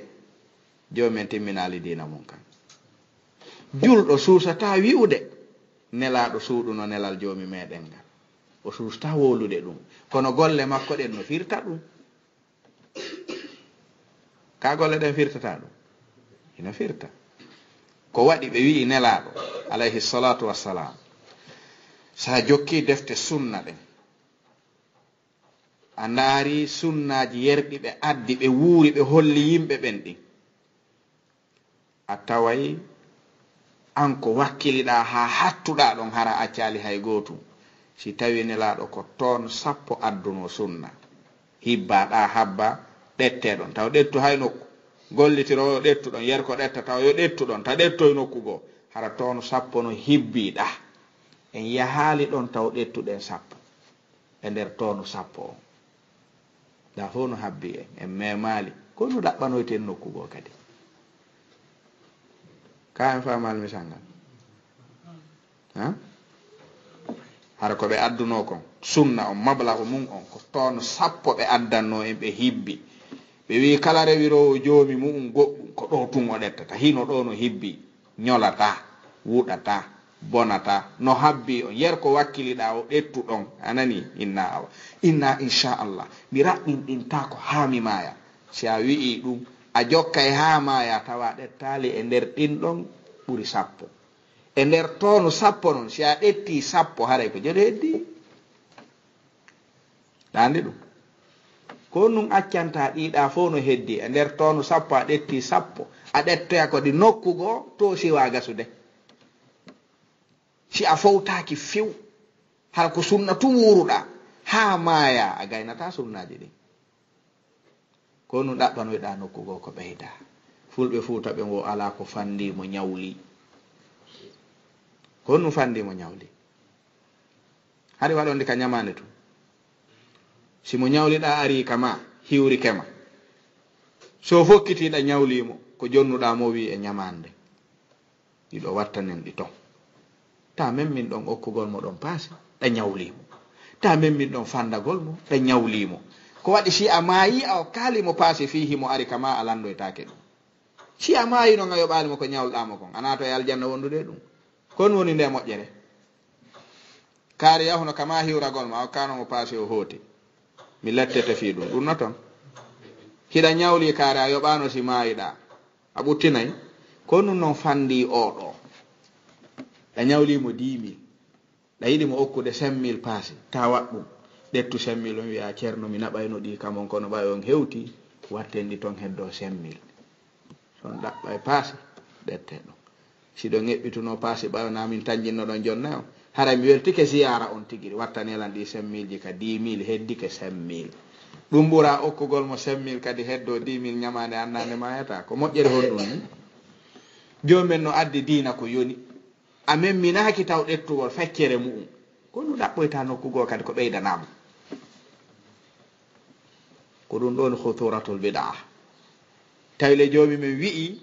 joomi men timminaali diina mum kan. Julɗo suusataa wi'ude, nelaaɗo suuɗuno nelal joomi meɗen ngal. O suusataa wowlude ɗum. Kono golle makko ɗen no firta ɗum. Ka golle ɗen firtataa ɗum? Ina firta. Ko waɗi ɓe wi'i nelaaɗo, alayhi salatu wassalam, sa jokki defte sunna ɗen, a ndaari sunnaaji yerɗi ɓe addi, ɓe wuuri, ɓe holli yimɓe ɓen ɗin. A taway an ko wakkiliɗaa haa hattuɗaa ɗon, hara accaali hay gootum. Si tawi nelaaɗo ko ton sappo adduno sunna, hibbaa ɗaa habba, ɗettee ɗon. Taw ɗettu hay nokku. Gollitiroowo ɗettu ɗon, yer ko ɗetta, taw yo ɗettu ɗon, ta ɗettoy nokku goo. Hara ton sappo no hibbii ɗaa. En yahaali ɗon taw ɗettu ɗen sappo. e nder toonu sappo on. Ndaa fof no habbi en, en memaali. Ko no ɗaɓɓanoyten nokku goo kadi? Ka en faamaali misal ngal? Ha? Hara ko ɓe addunoo kon, sunna on, mablagu mum on, ko toon sappo ɓe addannoo en, ɓe hibbi. Ɓe wi'i kala rewiroowo joomi mu'un goɗɗum, ko ɗoo tun o ɗettata. Hino ɗoo no hibbi, ñolataa, wuɗataa, bonataa. No habbi on, yer ko wakkiliɗaa o ɗettu ɗon. A nanii? Inna awa. Inna inchallah. Mi raɗɗinɗintaako haa mi maaya. Si a wi'ii ɗum, a jokkay haa maaya, tawa a ɗettaali e nder ɗin ɗon ɓuri sappo. E nder toonu sappo non, si a ɗettii sappo, haray ko jelu heddii. Ɗaandi ɗum. Ko nun accanta ɗiiɗaa fof no heddii. E nder toonu sappo, a ɗettii sappo. A ɗettoya ko ɗi nokku goo, to siwaa gasude. Si a fowtaaki few, hara ko sunna tun wuuruɗaa, haa maayaa, a gaynataa sunnaaji ɗin. Ko nun ɗaɓɓanoyɗaa nokku goo ko ɓeydaa. Fulɓe Fuuta ɓen wo alaa ko fandii mo ñawli. Ko nun fandii mo ñawli. Hari waɗondi ka ñamaande tun. Si mo ñawliɗaa arii ka maa, hiwrike ma. So fokkitiiɗaa ñawlii mo, ko jonnuɗaa mo wi'i e ñamaande. Ɗiɗo wattanen ɗi ton. Ta memmin ɗon okkugol mo ɗon paasi, ɗa ñawlii mo. Ta memmin ɗon fandagol mo, ɗa ñawlii mo. Ko waɗi si a maayii a okkaali mo paasi fii himo ari ka maa a landoytaake ɗum. Si a maayii non a yoɓaali mo ko ñawluɗaa mo kon, a naatoo e aljanna wondude e ɗum. Kon woni nde moƴƴere. Kaari yahuno ka maa hiwragol mo, a okkaano mo paasi o hooti. Mi lettete fii ɗum. Ɗum no ton. Hiɗa ñawlii kaari a yoɓaano si maayiɗaa. A ɓuttinay? Ko nun non fandii oo ɗoo. Ɗa ñawlii mo dix mille. Ɗa yiɗi mo okkude cinq mille paasi. Taa waɗ ɗum. Ɗettu cinq mille on wi'a, "Ceerno, mi naɓayno ɗii kam on, kono ɓay on hewtii, watten ɗi ton heddoo cinq mille." Si on ɗaɓɓay paasi, ɗettee ɗon. Si ɗon eɓɓitunoo paasi ɓay on, naa min tanjinno ɗon jonnay on. Haray mi weltike ziyaara on tigiri. Wattane lan ɗii cinq mille ji ka dix mille, heddike cinq mille. Ɗum ɓura okkugol mo cinq mille kadi heddoo dix mille ñamaande anndaande maayataa. Ko moƴƴere honɗum ni? Joomi men no addi diina ko yoni. A memminaaki taw ɗettugol feccere mu'un. Ko ɗum ɗaɓɓoyta nokku goo kadi ko ɓeydanaama. Ko ɗum ɗon khuturatul bid'a. Tawi le joomi men wi'i,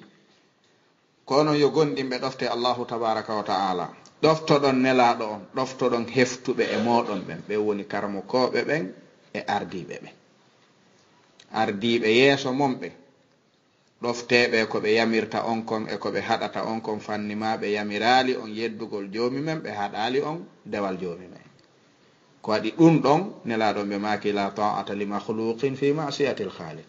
ko onon yo gondimɓe ɗofte Allahu tabaraka wa ta'ala. Ɗoftoɗon nelaaɗo on, ɗoftoɗon heftuɓe e mooɗon ɓen. Ɓe woni karamokooɓe ɓen e ardiiɓe ɓen. Ardiiɓe yeeso mon ɓen. Ɗofteeɓe ko ɓe yamirta on kon e ko ɓe haɗata on kon fanni maa ɓe yamiraali on yeddugol joomi men, ɓe haɗaali on dewal joomi men. Ko waɗi ɗum ɗon, nelaaɗo ɓe maaki, "La ta'ata li makhluqin fi ma'siyatil khaliq."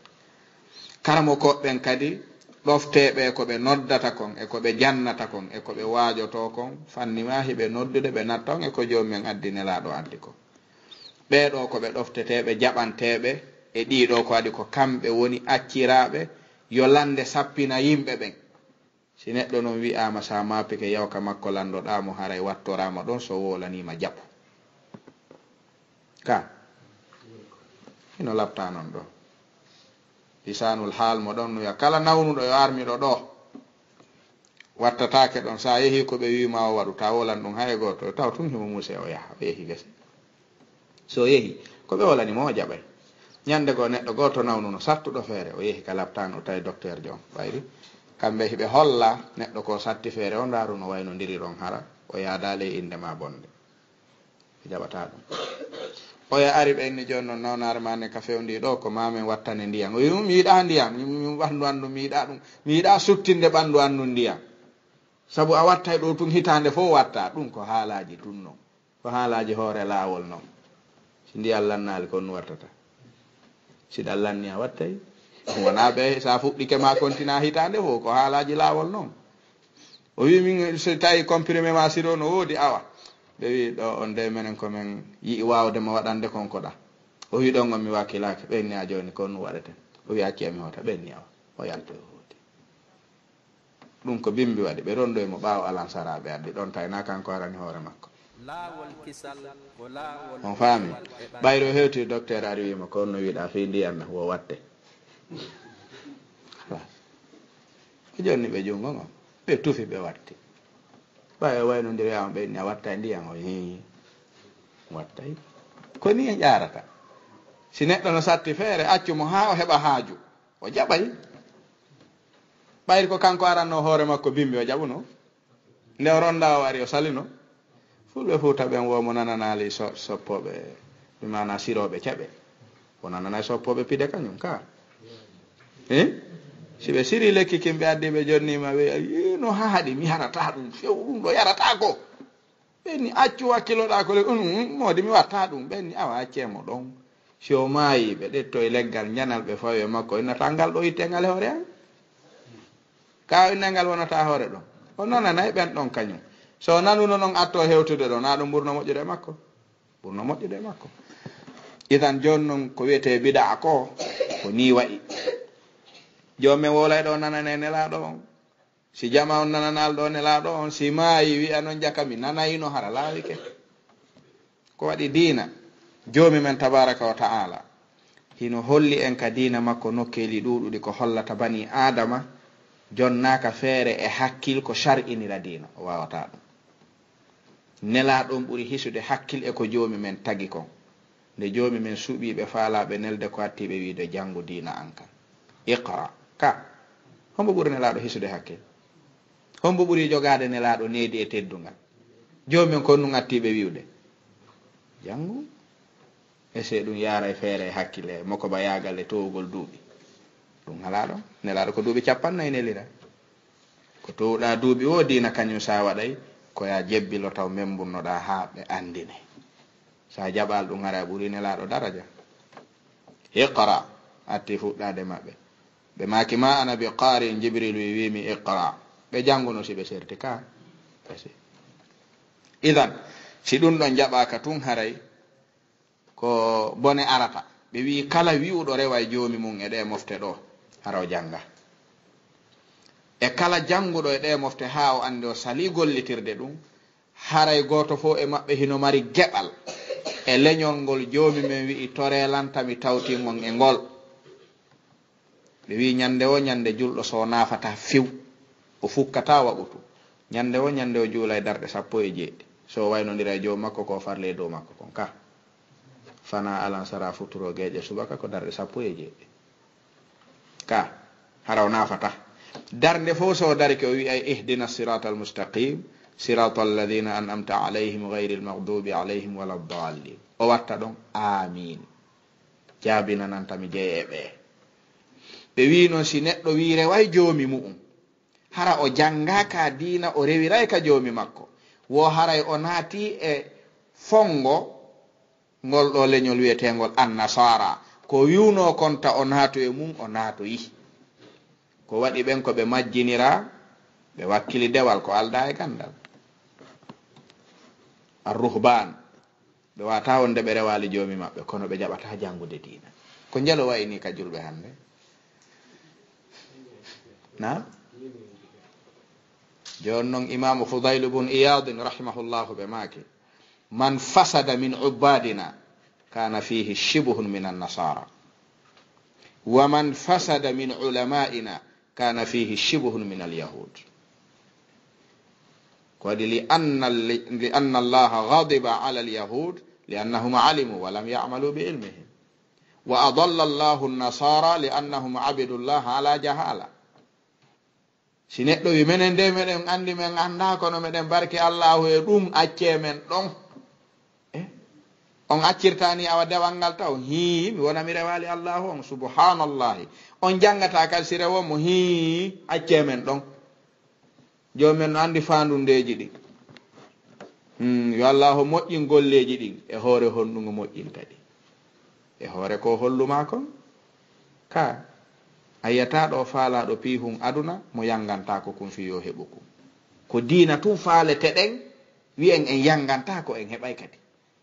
Karamokooɓe ɓen kadi, ɗofteeɓe ko ɓe noddata kon e ko ɓe jannata kon e ko ɓe waajotoo kon, fanni maa hiɓe noddude ɓe natta on e ko joomi men addi, nelaaɗo addi kon. Ɓee ɗoo ko ɓe ɗofteteeɓe, jaɓanteeɓe e ɗii ɗoo, ko waɗi ko kamɓe woni acciraaɓe yo lande sappina yimɓe ɓen. Si neɗɗo non wi'aama, sa maapike yawka makko landoɗaa mo, haray wattoraama ɗon, so wowlaniima jaɓu. Ka hino labtaa non ɗoo. Lisaanul haal mo ɗon no wi'a, kala nawnuɗo yo armiɗo ɗoo. Wattataake ɗon, sa yehi ko ɓe wi'i ma o waɗu, ta wolan ɗum hay gooto, taw tun himo muuse o yaha, o yehi gese. So yehi, ko ɓe wolani mo o jaɓay. Ñande goo neɗɗo gooto nawnuno sattuɗo feere, o yehi ka laptaan, o tawi docteur jo on. Ɓayri kamɓe hiɓe holla neɗɗo ko satti feere, o ndaaru no waynondiri ɗon hara, o yaadaali e innde ma bonde. Ɓe jaɓataa ɗum. Oya ari ɓe inni jooni noon nawnaare ma nden ka fewndi ɗoo, ko maa men wattane ndiyan. O wi'i, "Mi yiɗaa ndiyan, mi, mi, ɓanndu an ɗum, mi yiɗaa ɗum, mi yiɗaa suttinde ɓanndu an ɗum ndiyan. Sabu a wattay ɗoo tun hitaande fof watta." Ɗum ko haalaaji tun non. Ko haalaaji hoore laawol non. Si ndiyan lannaali, ko on wattata. Si ɗan lanni a wattay. Wonaa ɓe sa fuɗɗike ma kontina hitaande fof, ko haalaaji laawol non. O wi'i, "Min, so tawi comprimé ma siro no woodi, awa." Ɓe wi'i, "Ɗoo on de, menen ko men yi'i waawde mo waɗande kon ko ɗaa." O wi'i, "Ɗon on mi wakkilaaki." Ɓe inni, "A jooni ko on waɗeten?" O wi'i, "Accee mi hoota." Ɓe inni, "Awa." O yalti, o hooti. Ɗum ko bimbi waɗi. Ɓe rondoyi mo ɓaawo alansara, ɓe addi ɗon tawi na kanko harani hoore makko. Laawol kisal ko laawol. On faami? Ɓayri o hewti, docteur ari wi'i mo, "Ko on no wi'uɗaa fii ndiyan na, wo watte." Halas. Ɓe jonni ɓe junngo ngon. Ɓe tufi, ɓe watti. Ɓay o waynondiri e am, ɓe inni, "A wattay ndiyan?" O hii, wattay. Ko ni en ƴaarata. Si neɗɗo no satti feere, accu mo haa o heɓa haaju. O jaɓay. Ɓayri ko kanko aranno hoore makko bimbi, o jaɓuno. Nde o ronda o ari o salino. Fulɓe Fuuta ɓen wo mo nananaali so-, soppooɓe, mi maana sirooɓe keɓe. O nananaali soppooɓe pide kañum ka. Eh? Si ɓe siri lekki kin ɓe addi ɓe jonni ma ɓe, "Ii, no haaɗi, mi harata ɗum, few ɗum ɗo yarata ko." Ɓen ni accu wakkiloɗaa ko le, "Um, um, moodi mi watta ɗum." Ɓen ni awa accee mo ɗon. Si o maayi, ɓe ɗettoy leggal njanal ɓe fawi e makko, innata ngal ɗo itte ngal e hoore an. Ka o innay ngal wonata hoore ɗon. O nananay ɓen ɗon kañum. So o nanuno non atto hewtude ɗon, na ɗum ɓurno moƴƴude e makko. Ɓurno moƴƴude e makko. Idan jooni non ko wiyetee bidaa ko, ko nii wa'i. Jooni men wowlay ɗo nananee nelaaɗo on. Si jama on nananaali ɗo nelaaɗo on, si maayi wi'a non jaka mi nanayino hara laawike. Ko waɗi diina, joomi men tabaaraka wa ta'ala, hino holli en ka diina makko nokkeeli ɗuuɗuɗi ko hollata banii Aadama jonnaaka feere e hakkil ko shar'inira diina, o waawataa ɗum. Nelaaɗo on ɓuri hisude hakkil e ko joomi men tagi kon. Nde joomi men suɓii ɓe faalaa ɓe nelde ko hatti ɓe wiide, "Janngu diina an kan. Iqra." Ka, hombo ɓuri nelaaɗo hisude hakkil? Hombo ɓuri jogaade nelaaɗo needi e teddungal? Joomi men kon nun atti ɓe wi'ude, "Janngu." E se ɗum yaaray feere e hakkille, moko ba yaagal e towugol duuɓi. Ɗum alaa ɗon. Nelaaɗo ko duuɓi cappannayi nelira. Ko towɗaa duuɓi wo diina kañum sa waɗay, ko ya jebbilo taw membunnoɗaa haa ɓe anndine. Sa jaɓal ɗum ara ɓuri nelaaɗo daraja. Iqra, atti fuɗɗaade maɓɓe. Ɓe maaki, "Ma ana bi qaari'in," Jibril wi, wiimi, "Iqra." Ɓe jannguno si ɓe serti ka. Kasi. Idan, si ɗum ɗon jaɓaaka tun haray, ko bone arata. Ɓe wi'i kala wi'uɗo rewa e joomi mum e ɗee mofte ɗo, hara o jannga. E kala jannguɗo e ɗee mofte haa o anndi o salii gollitirde ɗum, haray gooto fof e maɓɓe hino mari geɓal e leñol ngol joomi men wi'i, "Toree lan ta mi tawtin on e ngol." Ɓe wi'i ñande wo ñande julɗo so naafata few, o fukkata waɓutu. Ñande wo ñande o juulay darɗe sappo e jeeɗiɗi. So o waynondira e joomi makko ko farle e dow makko kon ka. Fana alan sara futuro geeƴe subaka ko darɗe sappo e jeeɗiɗi. Ka, hara o naafata. Darnde fof so darike o wi'ay, "Ihdina siratal mustaqim, siratal ladina an'amta alayhim ghayril maghdubi alayhim wala dallin." O watta ɗon, "Amin." Jaabinananta mi jeye e ɓe. Ɓe wi'i non si neɗɗo wi'i reway joomi mu'um, hara o janngaaka diina, o rewiray ka joomi makko. Wo haray o naati e fongo ngol ɗo leñol wi'eteengol Annasaara. Ko wi'unoo kon ta o naatu e mum, o naatoyi. Ko waɗi ɓen ko ɓe majjinira, ɓe wakkili dewal ko aldaa e ganndal. Ar-ruhbaan. Ɓe waata wonde ɓe rewaali joomi maɓɓe, kono ɓe jaɓata janngude diina. Ko njelo wayi ni ka julɓe hannde? Na? Jooni non Imaamu Fudaylu bun Iyaadin rahimahullahu ɓe maaki, "Man fasada min ubbaadina kana fihi shibuhun min annasara. Wa man fasada min ulama'ina kana fihi shibuhun min alyahud." Ko waɗi, "Li anna, li anna Allaha ghadiba ala alyahud li annahum alimu wa lam ya'malu bi ilmihim. Wa adalla Allahu an-nasara li annahum abidu Allaha ala jahala." Si neɗɗo wi, "Menen de meɗen anndi men anndaa, kono meɗen barki Allahu e ɗum, accee men ɗon." Eh? On accirtaani awa dewal ngal taw? Hii, mi wona mi rewaali Allahu on, subhanallahi. On janngata kadi si rewo mo, hii, accee men ɗon. Joomi men no anndi faandundeeji ɗin. Hmm, yo Allahu moƴƴin golleeji ɗin. E hoore honɗun o moƴƴinta ɗi? E hoore ko hollu maa kon? Ka, a yiyata ɗo faalaaɗo piihun aduna, mo yanngantaako kun fii yo heɓu kun. Ko diina tun faalete ɗen, wi'en en yanngantaako en heɓay kadi.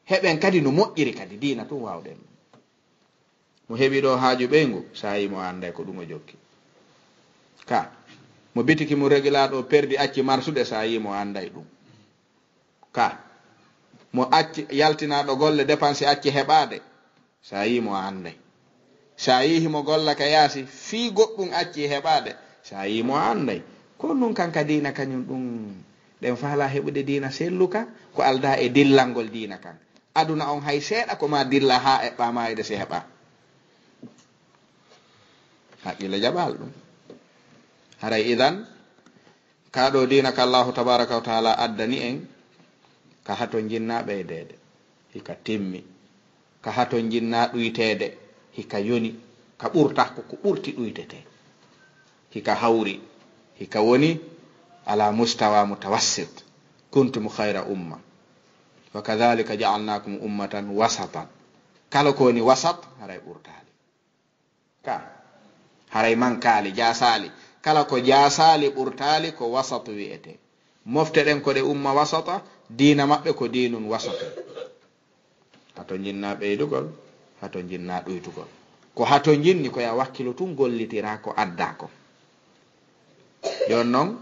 Heɓen kadi no moƴƴiri kadi, diina tun waawɗen. Mo heɓi ɗo haaju ɓeyngu, sa yi mo anday ko ɗum o jokki. Ka, mo bitiki mo regilaaɗo perdi acci marsude, sa yi mo anday ɗum. Ka, mo acci yaltinaaɗo golle dépense acci heɓaade, sa yi mo anday. Sa yi himo golla ka yaasi, fii goɗɗum acci heɓaade, sa yi mo anday. Ko nun kan ka diina kañum ɗum, ɗen faala heɓude diina selluka, ko aldaa e dillangol diina kan. Aduna on hay seeɗa ko ma dilla haa eɓɓa maayde si heɓa. Haqqille jaɓaali ɗum. Haray idan, kaa ɗoo diina ka Allaahu tabaaraka wa taala addani en, ka hato njinnaa ɓeydeede, hika timmi. Ka hato njinnaa ɗuyteede, hika yoni, ka ɓurta ko ko ɓurti ɗuytetee. Hika hawri, hika woni ala mustawa mutawassit. Kuntum khayra umma. Wa kadhalika ja'alnakum ummatan wasatan. Kala ko woni wasat, haray ɓurtaali. Ka, haray mankaali, jaasaali. Kala ko jaasaali, ɓurtaali, ko wasat wi'etee. Mofte ɗen ko ɗe umma wasata, diina maɓɓe ko diinun wasatun. Hato njinnaa ɓeydugol, hato njinnaa ɗuytugol. Ko hato njinni ko ya wakkilu tun gollitiraa ko addaa ko. Jooni non,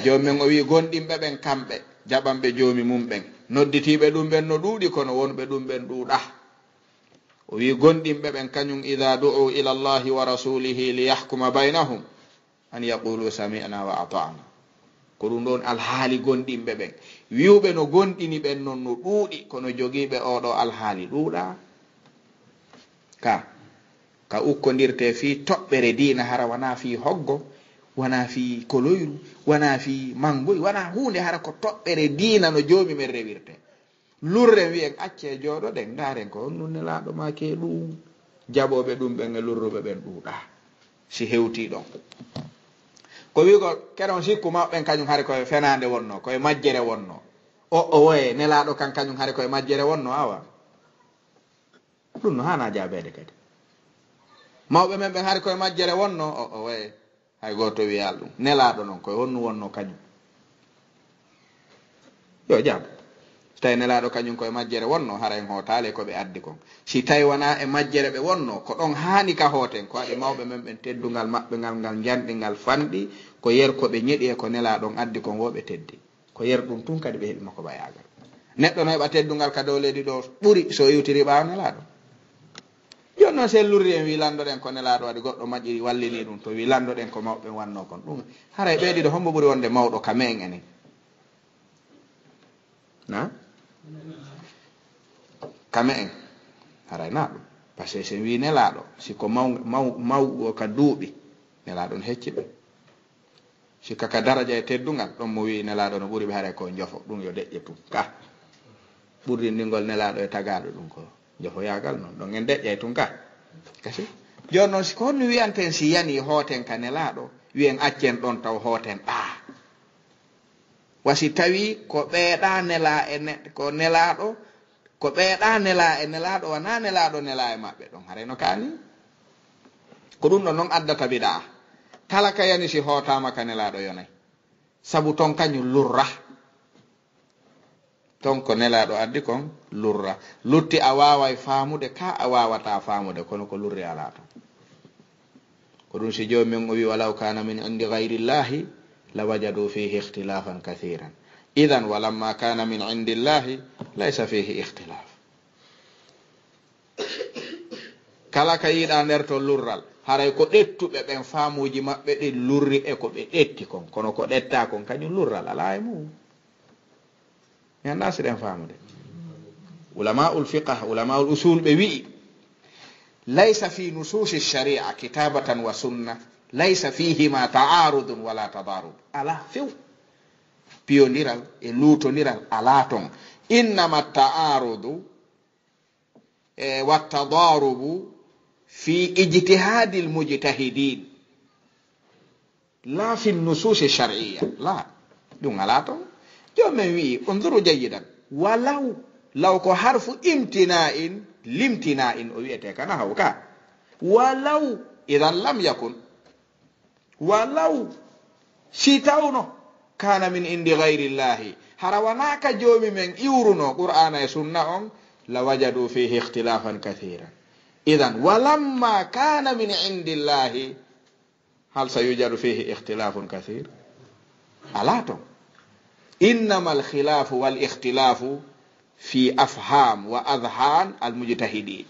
Joomi men o wi'i gonɗinɓe ɓen kamɓe, jaɓanɓe Joomi mum ɓen. Nodditiiɓe ɗum ɓen no ɗuuɗi, kono wonɓe ɗum ɓen ɗuuɗaa. O wi'i gonɗinɓe ɓen kañum, "Idha du'u ila Allahi wa rasulihi li yahkuma baynahum, an yaqulu sami'na wa ata'na." Ko ɗum ɗon alhaali gonɗinɓe ɓen. Wi'uɓe no gonɗini ɓen non no ɗuuɗi, kono jogiiɓe oo ɗoo alhaali ɗuuɗaa. Ka, ka ukkondirtee fii toɓɓere diina, hara wanaa fii hoggo, wanaa fii koloyru, wanaa fii manngoy, wanaa huunde, hara ko toɓɓere diina no Joomi men rewirtee. Lurren wi'en accee jooɗoɗen, ndaaren ko honɗum Nelaaɗo maaki e ɗum. Jaɓooɓe ɗum ɓen e lurruɓe ɓen ɗuuɗaa. Si hewtii ɗon. Ko wi'ugol, kere on sikku mawɓe ɓen kañum hari ko e fenaande wonnoo, ko e majjere wonnoo. O, o woye, Nelaaɗo kan kañum hari ko e majjere wonnoo, awa. Ɗum no haanaa jaabeede kadi. Mawɓe men ɓen hari ko e majjere wonnoo, o, o woye. Hay gooto wi'aali ɗum. Nelaaɗo non, ko e honɗum wonnoo kañum? Yo jaab. Si tawi Nelaaɗo kañum ko e majjere wonnoo, hara en hootaali e ko ɓe addi kon. Si tawi wanaa e majjere ɓe wonnoo, ko ɗon haani ka hooten, ko waɗi mawɓe men ɓen teddungal maɓɓe ngal, ngal njanɗi, ngal fanɗi, ko yer ko ɓe ñeɗi e ko Nelaaɗo on addi kon, wo ɓe teddi. Ko yer ɗum tun kadi ɓe heɓi makko ɓayaagal. Neɗɗo no heɓa teddungal ka dow leydi ɗoo ɓuri so o iwtiri ɓaawo Nelaaɗo. Jooni non, si en lurri en wii lanndoɗen ko Nelaaɗo waɗi, goɗɗo maƴƴiri wallini ɗum, to wii lanndoɗen ko mawɓe wannoo kon. Ɗum, haray ɓee ɗiɗo, hombo ɓuri wonde mawɗo ka me'en enen? Na? Ka me'en. Haray na ɗum. Parce que si en wii Nelaaɗo, si ko maw-, maw-, mawɗo ka duuɓi, Nelaaɗo no hecci ɓe. Sikka ka daraja e teddungal, ɗon mo wi'i Nelaaɗo no ɓuri ɓe, haray ko njofo, ɗum yo deƴƴe tun ka. Ɓurdinɗingol Nelaaɗo e tagaaɗo ɗum ko njofoyaagal non, ɗon en deƴƴay tun ka. Kasi? Jooni non, si ko honno wi'anten si yanii hooten ka Nelaaɗo, wi'en accen ɗon taw hooten ɗaa. Wa si tawii ko ɓee ɗaa nelaa e ne-, ko Nelaaɗo, ko ɓee ɗaa nelaa e Nelaaɗo, wanaa Nelaaɗo nelaa e maɓɓe, ɗon haray no kaani. Ko ɗum ɗon non addata bidaa. Kala ka yani si hootaama ka Nelaaɗo yonay. Sabu ton kañum lurra. Ton ko Nelaaɗo addi kon lurra. Lutti a waaway faamude ka a waawataa faamude, kono ko lurri alaa ton. Ko ɗum si Joomi men o wi, "Walaw kana min indi ghayri Llahi lawajadu fihi ikhtilafan kathiran." Idan, walamma kana min indi Llahi laysa fihi ikhtilaf. Kala ka yiɗaa nder ton lurral, haray ko ɗettuɓe ɓen faamuuji maɓɓe ɗin lurri e ko ɓe ɗetti kon. Kono ko ɗettaa kon, kañum lurral alaa e mum. Mi anndaa si ɗen faamude. Ulama'ul fiqh, ulama'ul usul ɓe wi'i, "Laysa fi nususi shari'a kitabatan wa sunna, laysa fihima ta'arudun wala tadarud." Alaa few. Piyondiral e luutondiral alaa ton. Innama ta'arudu, e, wa tadarubu fi ijtihadil mujtahidin. La fi nususi shar'iyya. La. Ɗum alaa ton. Jooni men wi'i, unzuru jayyidan. Walaw, law ko harfu imtina'in, limtina'in o wi'ete kana hawka. Walaw, idan lam yakun. Walaw, si tawno, kana min indi ghayri Llahi, hara wanaa ka Joomi men iwruno Qur'aana e Sunna on, lawajadu fihi ikhtilafan kathiran. Idan, walamma kana min indi Llahi, hal sayujadu fihi ikhtilafun kathir? Alaa ton. Innama al-khilafu wal ikhtilafu fi afham wa adhhan al-mujtahidin.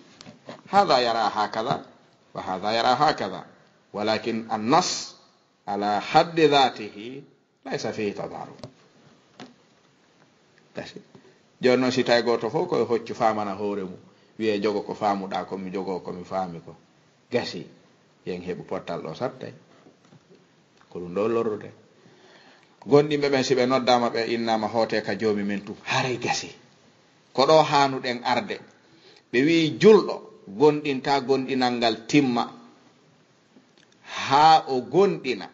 Hadha yara hakadha, wa hadha yara hakadha. Walakin an-nass ala haddi dhatihi laysa fihi tadarud. Kasi. Jooni noon, si tawi gooto fof ko hoccu faamana hoore mum, wiyee jogo ko faamuɗaa ko, mi jogoo ko mi faami ko, gasi, yen heɓu pottal ɗo sattay. Ko ɗum ɗo lorrude. Gonɗinɓe ɓen, si ɓe noddaama, ɓe innaama, hootee ka Joomi men tun, haray gasi. Ko ɗo haanuɗen arde. Ɓe wi'i julɗo gonɗintaa gonɗinal ngal timma haa o gonɗina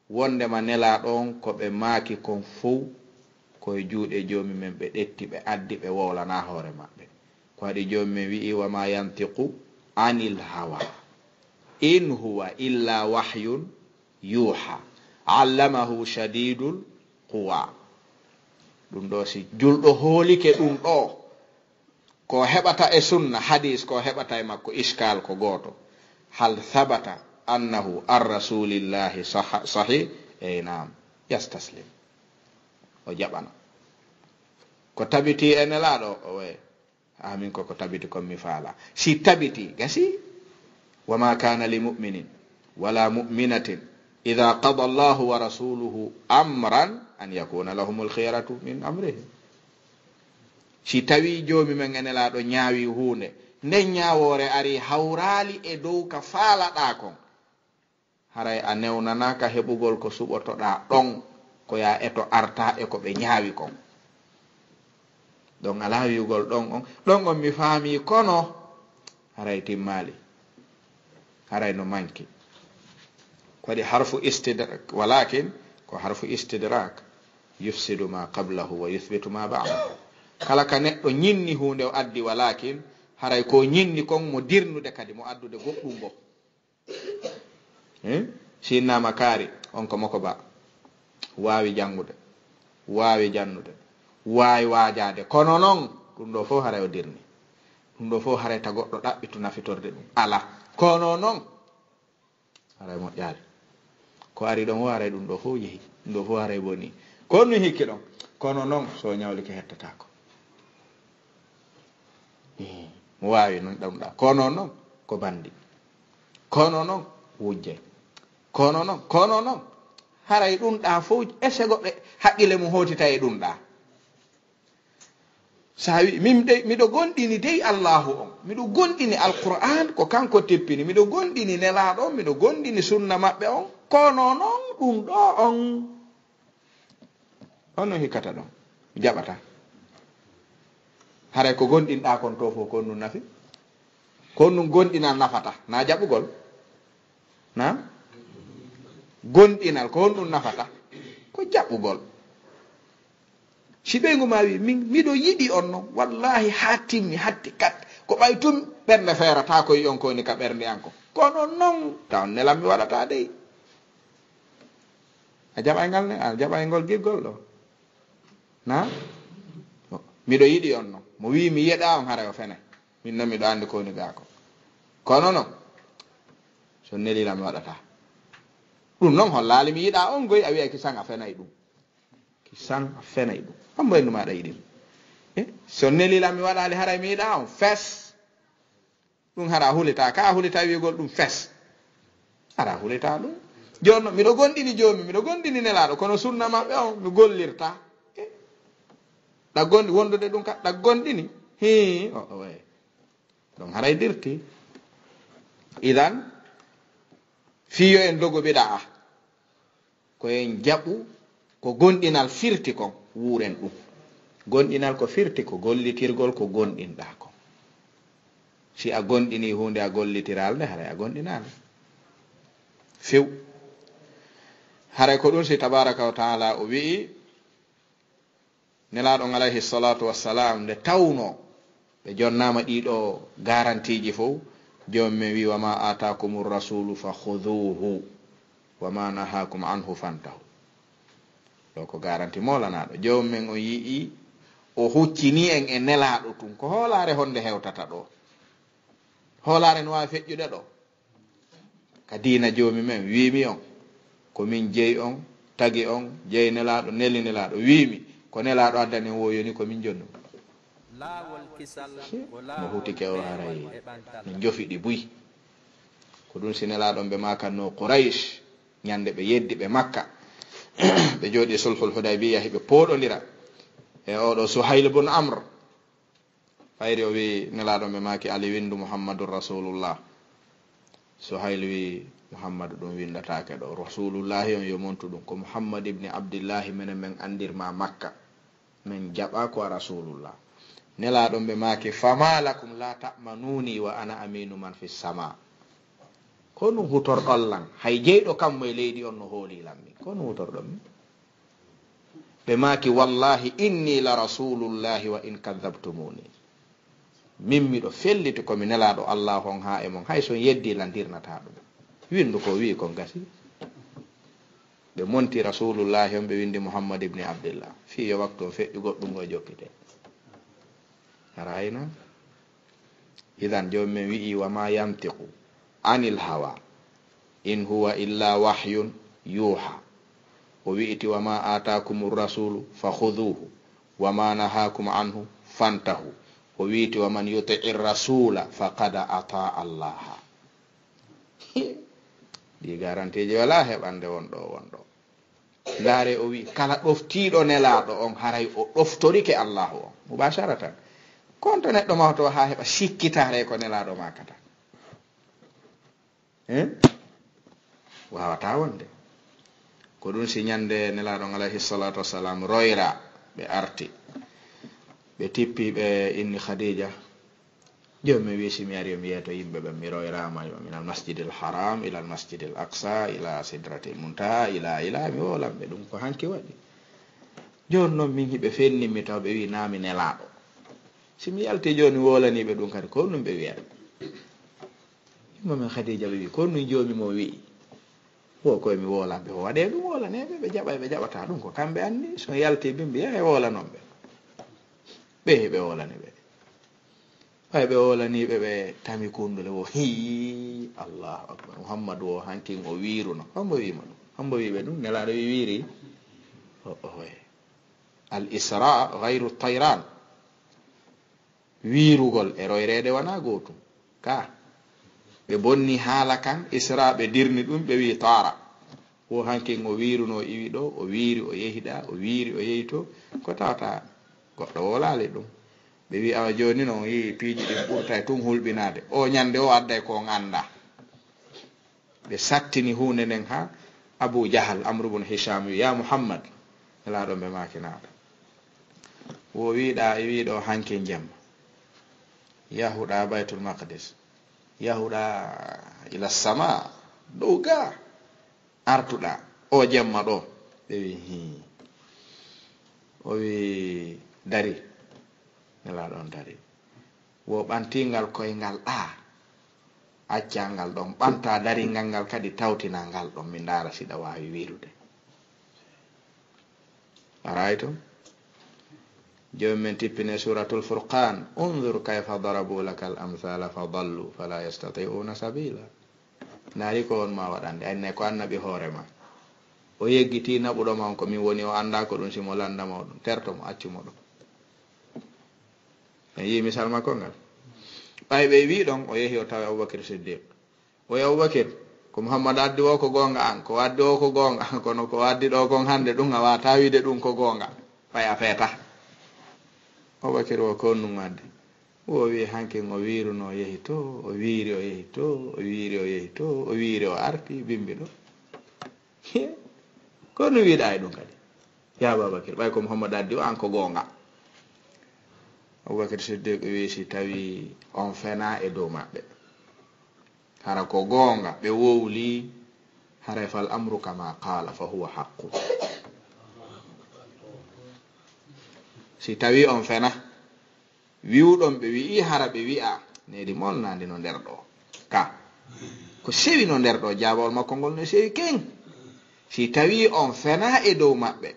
wonndema Nelaaɗo on, ko ɓe maaki kon fow, ko e juuɗe Joomi men ɓe ɗetti, ɓe addi, ɓe wowlanaa hoore maɓɓe. Ko waɗi Joomi men wi'i, wa ma yantiqu anil hawa, in huwa illa wahyun yuha, allamahu shadidul quwa. Ɗum ɗo, si julɗo hoolike ɗum ɗo, ko heɓata e sunna, hadis, ko heɓata e makko, iskal ko gooto. Hal thabata annahu ar rasulillahi sah-, sahih? Ey, naam. Yastaslim. O jaɓana. Ko tabiti e Nelaaɗo? O we. Amin, ko ko tabiti kon mi faala. Si tabiti, gasi. Wa ma kana li mu'minin wala mu'minatin idha qada Allahu wa rasuluhu amran an yakuna lahumul khiyaratu min amrihim. Si tawi Joomi men e Nelaaɗo ñaawi huunde, nden ñaawoore ari hawraali e dow ka faalaɗaa kon, haray a newnanaaka heɓugol ko suɓotoɗaa ɗon, ko yaa eto arta e ko ɓe ñaawi kon. Ɗon alaa wi'ugol ɗon on, ɗon on mi faami, kono haray timmaali. Haray no manki. Ko waɗi harfu istidrak, walakin ko harfu istidrak, yufsidu ma qablahu wa yuthbitu ma ba'dahu. Kala ka neɗɗo ñinni huunde o addi, walakin, haray ko ñinni kon mo dirnude kadi mo addude goɗɗum bo. Eh? Si innama kaari, on ko moko ba. Waawi janngude, waawi jannude, waawi waajaade. Kono non, ɗum ɗo fof haray o dirni. Ɗum ɗo fof haray ta goɗɗo ɗaɓɓitu nafitorde ɗum. Ala. Kono non, haray moƴƴaali. Ko ari ɗon o, haray ɗum ɗo fof yehi. Ɗum ɗo fof haray boni. Ko ɗum hikki ɗon. Kono non, so o ñawlike hettataako. Eh, mo waawi non ɗum ɗa. Kono non, ko bandi. Kono non, wujje. Kono non, kono non. Haray ɗum ɗa fof, ese goɗɗo haqqille mum hootita e ɗum ɗa. Sa wi, min dey, miɗo gonɗini dey Allahu on. Miɗo gonɗini Alqur'an, ko kanko teppini. Miɗo gonɗini Nelaaɗo on, miɗo gonɗini sunna maɓɓe on. Kono non, ɗum ɗo on. On no hikkata ɗon, jaɓata. Haray ko gonɗinɗa kon to fof, ko ɗum nafi? Ko ɗum gonɗinal nafata, na jaɓugol? Na? Gonɗinal, ko honɗum nafata? Ko jaɓugol. Si ɓeyngu ma wi, min, miɗo yiɗi on non, wallahi, haa timmi, hatti kat, ko ɓay tun ɓernde feerata ko yi on ko woni ka ɓernde an ko. Kono non, taw nelam mi waɗata dey. A jaɓay ngal ne? A jaɓay ngol giggol ɗo? Na? Miɗo yiɗi on non. Mo wi mi yeɗa on, haray o fenay. Min non miɗo andi ko woni gaa ko. Kono non, so nelila mi waɗata. Ɗum non hollaali mi yiɗa on goy, a wi'ay kisan a fenay ɗum. Kisan a fenay ɗum. Ambo ennu maɗa yiɗi mi. Eh, so nelila mi waɗali haray mi yiɗa on. Fes. Ɗum hara hulita, ka hulita wi'ugol ɗum fes. Hara hulita ɗum. Jooni non, miɗo gonɗini Joomi, miɗo gonɗini Nelaaɗo, kono sunna maɓɓe on mi gollirta. Eh, ɗa gonɗi wondude ɗum ka, ɗa gonɗini? Hii, o, o, eh. Ɗum haray dirti. Idan, fii yo en dogo bida'a. Ko en jaɓu ko gonɗinal firti kon, wuuren ɗum. Gonɗinal ko firti ko gollitirgol ko gonɗinɗa kon. Si a gonɗini huunde a gollitiraali nde, haray a gonɗinaali. Few. Haray ko ɗum si tabaraka wa taala o wi'i, Nelaaɗo on alayhi salatu wassalam, nde tawno ɓe jonnaama ɗiɗo garantiiji fow, Joomi men wi, "Wa ma aatakumu rasulu fa khuduhu, wa ma nahakum anhu fantahu." Ɗo ko garanti moolanaaɗo. Joomi men on yi'i, o huccini en e Nelaaɗo tun. Ko hoolaare honde hewtata ɗo? Hoolaare no waawi feƴƴude ɗo? Ka diina Joomi men, wiimi on, ko min jeyi on, tagi on, jeyi Nelaaɗo, neli Nelaaɗo, wiimi, ko Nelaaɗo addani on wo yoni ko min jonnu. Laawol kisal ko no laawol hutike o haray e ɓantal. No njofi ɗi buy. Ko ɗum si Nelaaɗo on ɓe makanno Quraysh, ñande ɓe yeddi ɓe Makka, ɓe jooɗi Sulhul Hudaybiya, hiɓe pooɗondira. E oɗo Suhayl bun Amr. Ɓayri o wi Nelaaɗo ɓe maaki, "Ali windu Muhammadun Rasulullah." Suhayl wi, "Muhammadu ɗum windataake ɗo. Rasulullahi on yo montu ɗum. Ko Muhammad ibni Abdillahi menen men andirma Makka. Men jaɓa ko a Rasulullah." Nelaaɗo ɓe maaki, "Fama lakum la ta'manuni wa ana aminu man fi sama." Ko ɗum hutorɗon lan? Hay jeyɗo kammu e leydi on no hooli lan min. Ko ɗum hutorɗon min? Ɓe maaki, "Wallahi inni la rasulullahi wa in kadhabtumuni." Min miɗo felliti ko mi Nelaaɗo Allahu on haa e mon, hay so on yeddi lan dirnata ɗum. Windu ko wi'i kon gasi. Ɓe monti Rasulullahi on, ɓe windi Muhammad ibni Abdillah. Fii yo waktu o feƴƴu, goɗɗum ngo e jokkite. Arayna? Idan, Joomi men wi'i, "Wa ma yantiqu anil hawa, in huwa illa wahyun yuha." O wi'iti, "Wa ma atakumu rasulu fa khuduhu, wa ma nahakum anhu fantahu." O wi'iti, "Wa man yuti'i rasula faqad ata Allaha." Ɗi garanteeji wala heɓande won ɗo, won ɗo. Ndaare, o wi, kala ɗoftiiɗo Nelaaɗo on, haray o ɗoftorike Allahu on. Mubasharatan. Kon to neɗɗo mahotoo haa heɓa sikkitaare ko Nelaaɗo maakata. Hein? Waawata wonde. Ko ɗum si ñande Nelaaɗo on alayhi salatu wassalam royra, ɓe arti. Ɓe tippi, ɓe inni Khadija. Joomi men wi, si mi ari, mi yeeto yimɓe ɓen, mi royraama, yo min al masjidil haram, ila al masjidil aqsa, ila sidratil muntaha, ila, ila, mi woolan ɓe ɗum ko hanki waɗi. Jooni non min hiɓe fenni mi taw ɓe wi naa mi Nelaaɗo. Si mi yalti jooni, mi woolanii ɓe ɗum kadi, ko ɗum ɓe wiyata? Yumma men Khadija ɓe wi, ko ɗum Joomi mon wi'i? Wo koye mi woolan ɓe, o waɗee ɗum, woolanee ɓe, ɓe jaɓa, ɓe jaɓata ɗum, ko kamɓe anndi. So yalti bimbi, yahe woolanon ɓe. Ɓe, ɓe woolani ɓe. Ɓay ɓe woolanii ɓe, ɓe tami kundule wo, hii, Allahu Akbar. Muhammadu o hankin o wiiruno. Hombo wiima ɗum? Hombo wii ɓe ɗum? Nelaaɗo wi wiiri? O, o, oye. Al Isra gayru tayran. Wiirugol e royreede wanaa gootum. Ka, ɓe bonni haala kan, Isra ɓe dirni ɗum, ɓe wi taara. Wo hankin o wiiruno, iwi ɗo, o wiiri, o yehi ɗa, o wiiri, o yehi to. Ko tawata goɗɗo wolaali ɗum. Ɓe wi, awa jooni non, on yii piiji ɗin ɓurtay tun hulɓinaade. O ñande o adday ko on annda. Ɓe sattini huunde nden haa Abu Jahal, Amru bun Hisham wi, "Ya Muhammad," Nelaaɗo ɓe maaki, "Naam." Wo wiiɗa, e wiiɗo hankin jemma. Yahuɗa Baytul Maqdis. Yahuɗa ila sama, dow ga. Artuɗa o jemma ɗo. Ɓe wi, "Hii." O wi, "Dari." Nelaaɗo on dari. Wo ɓantingal koyngal ɗa, acca ngal ɗon, ɓanta daringal ngal kadi, tawtina ngal ɗon, mi ndaara si ɗa waawi wiirude. Araytum? Joomi men tippine Suratul Furqan, "Unzur kayfa darabu lakal amthala fa dallu fala yastati'una sabila." Naari ko on ma waɗande, ay ne ko annabi hoore ma. O yeggiti naɓuɗo ma on ko min woni, o annda ko ɗum, si mo landa mo ɗum, terto mo, accu mo ɗum. En yii misal makko ngal. Ɓay ɓe wi ɗon, o yehi o tawi Abubakir Siddiq. O wi Abubakir, ko Muhammad addi o ko goonga an, ko addi o ko goonga, kono ko addi ɗo kon hannde ɗum a waata wiide ɗum ko goonga. Ɓay a feeta. Abubakir o ko ɗum addi. O wi hankin o wiiruno o yehi to, o wiiri o yehi to, o wiiri o yehi to, o wiiri o arti, bimbi ɗo. Ko no wiiɗa e ɗum kadi? Ya Ababakir, ɓay ko Muhammad addi o, an ko goonga. Abubakir Siddiq wi, si tawi on fena e dow maɓɓe, hara ko goonga, ɓe wowli, haray fal amru kama qala fa huwa haqqu. Si tawi on fena, wi'uɗon ɓe wi'i, hara ɓe wi'a, needi molnaandi no nder ɗo. Ka, ko sewi no nder ɗo, jaabawol makko ngol no sewi ken. Si tawi on fena e dow maɓɓe,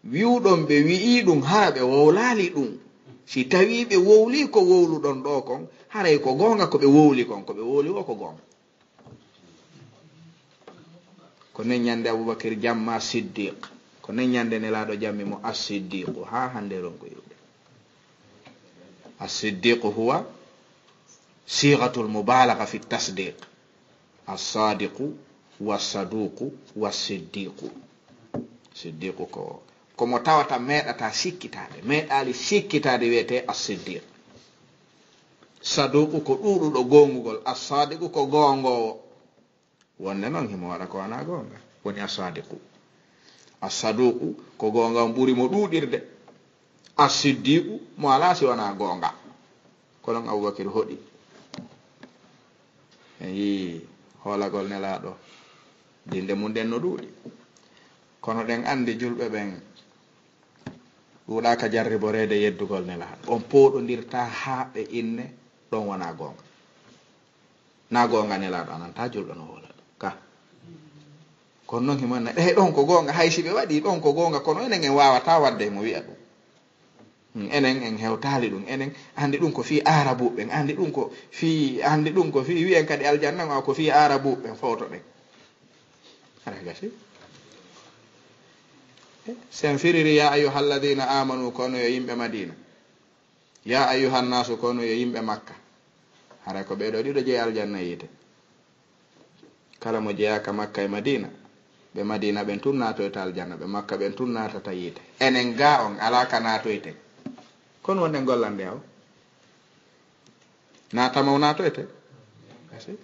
wi'uɗon ɓe wi'i ɗum, hara ɓe wowlaali ɗum. Si tawi ɓe wowli ko wowluɗon ɗo kon, haray ko goonga ko ɓe wowli kon, ko ɓe wowli o ko goonga. Ko nden ñande Abubakir jamma Siddiq. Ko nden ñande Nelaaɗo jammi mo As-Siddiqu, haa hannde ronko iwde. As-Siddiqu huwa sigatul mubalagha fi tasdiq. As-Sadiqu wa Saduqu wa Siddiqu. Siddiqu ko Ko mo tawata meeɗata sikkitaade, meeɗaali sikkitaade, wiyetee As-Siddiq. Saduuqu ko ɗuuɗuɗo goongugol, As-Saadiqu ko goongoowo. Wonde noon himo waɗa ko wanaa goonga, woni As-Saadiqu. As-Saduuqu ko goonga on ɓuri mo ɗuuɗirde. As-Siddiqu mo alaa si wanaa goonga. Ko ɗon Abubakir hoɗi. En yii hoolagol Nelaaɗo, dinde mum ɗen no ɗuuɗi. Kono ɗen anndi julɓe ɓen ɗuuɗaaka jarriboreede yeddugol Nelaaɗo. On pooɗondirtaa haa ɓe inne ɗon wanaa goonga. Na goonga Nelaaɗo anantaa julɗo no hoola ɗum. Ka. Kono noon himo na, "Ehe, ɗon ko goonga, hay si ɓe waɗii ɗon ko goonga, kono enen en waawataa waɗde mo wi'a ɗum." Hmm, enen en hewtaali ɗum, enen anndi ɗum ko fii Aarabuɓe ɓen, anndi ɗum ko fii, anndi ɗum ko fii, wi'en kadi aljanna o ko fii Aarabuɓe ɓen, fowto ɗen. Hara gasi. Eh, sen firiri, "Ya ayyuhalladhina amanu," kono yo yimɓe Madiina. "Ya ayyuhan nasu," kono yo yimɓe Makka. Haray ko ɓee ɗoo ɗiɗo jeyi aljanna e yiite. Kala mo jeyaaka Makka e Madiina, ɓe Madiina ɓen tun naatoyta aljanna, ɓe Makka ɓen tun naatata yiite. Enen gaa on alaa ka naatoyten. Kono wonɗen gollande o. Naatama o naatoyte. Kasi.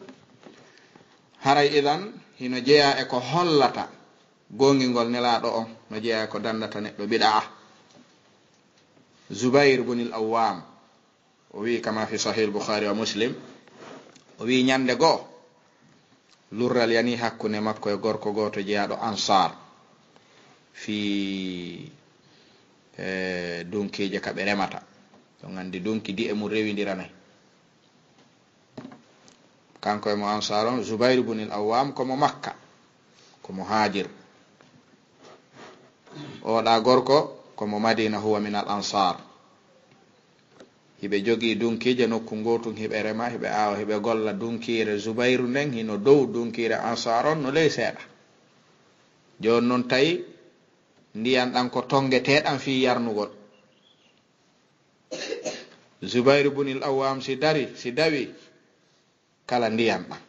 Haray idan hino jeyaa e ko hollata goongingol Nelaaɗo on, no jeyaa e ko dandata neɗɗo bidaa. Zubayr bunil Awwam, o wi'i, kama fi Sahih Bukhari wa Muslim, o wi'i, ñande goo, lurral yani hakkunde makko e gorko gooto jeyaaɗo Ansar fii, eh, dunkiije ka ɓe remata. On anndi dunki di'e mum rewindiranay. Kanko e mo Ansar on, Zubayr ibn al-Awwam, ko mo Makka, ko mo Haajir. Oɗa gorko, ko mo Madina, huwa min al-Ansar. Hiɓe jogii dunkiije nokku ngootun, hiɓe rema, hiɓe aawa, hiɓe golla. Dunkiire Zubayru nden hino dow dunkiire Ansar on, no ley seeɗa. Jooni non tawi ndiyan ɗan ko tongeteeɗan fii yarnugol. Zubayru bunil Awwam si dari, si dawi, kala ndiyan ɗan.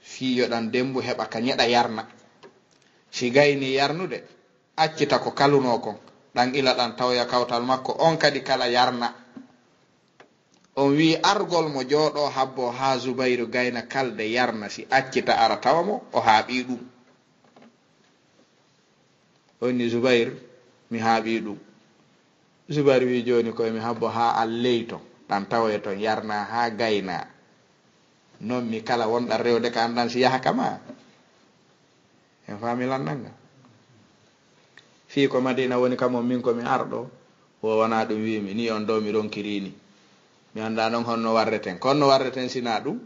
Fii yo ɗan dembu heɓa ka ñeɗa yarna. Si gayni yarnude, accita ko kalunoo kon, ɗan ila ɗan tawoya kawtal makko, on kadi kala yarna. On wi'i argol mo jooɗoo habbo haa Zubayru gayna kalde yarna, si accita ara tawa mo, o haaɓii ɗum. O inni Zubayr, mi haaɓii ɗum. Zubayr wi'i jooni koy mi habbo haa an leyto, ɗan tawoye ton yarna haa gayna. Non mi kala wonɗan rewde ka an ɗan si yaha ka ma. En faami lanɗan nga. Fii ko Madina woni kam on min ko mi arɗo, o wanaa ɗum wi'imi, ni on ɗoo mi ronkirii ni. Mi anndaa non honno warreten. Ko honno warreten si naa ɗum?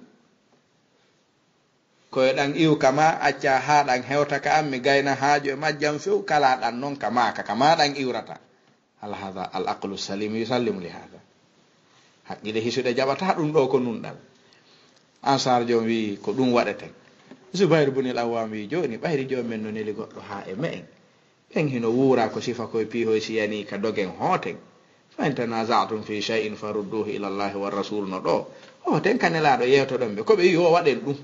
Ko e ɗan iw ka ma, acca haa ɗan hewta ka an, mi gayna haaju e majjan few, kala ɗan non ka ma, ka, ka ma ɗan iwrata. Ala hada al aqlu salim yusallimu li hada. Haqqile hisuɗe jaɓata ɗum ɗoo ko nunɗal. Ansar joom wi'i ko ɗum waɗeten. Zubayr bunil Awwam wi'i jooni ɓayri joom men no neli goɗɗo haa e me'en. Ɓen hino wuura ko sifa koye piihoy si yani ka dogen hooten. Fa in tanaza'tum fi shay'in farudduhu ila Allahi wa rasul no ɗoo. Hooten ka Nelaaɗo yeewtoɗon ɓe. Ko ɓe wi'i o waɗen ɗum.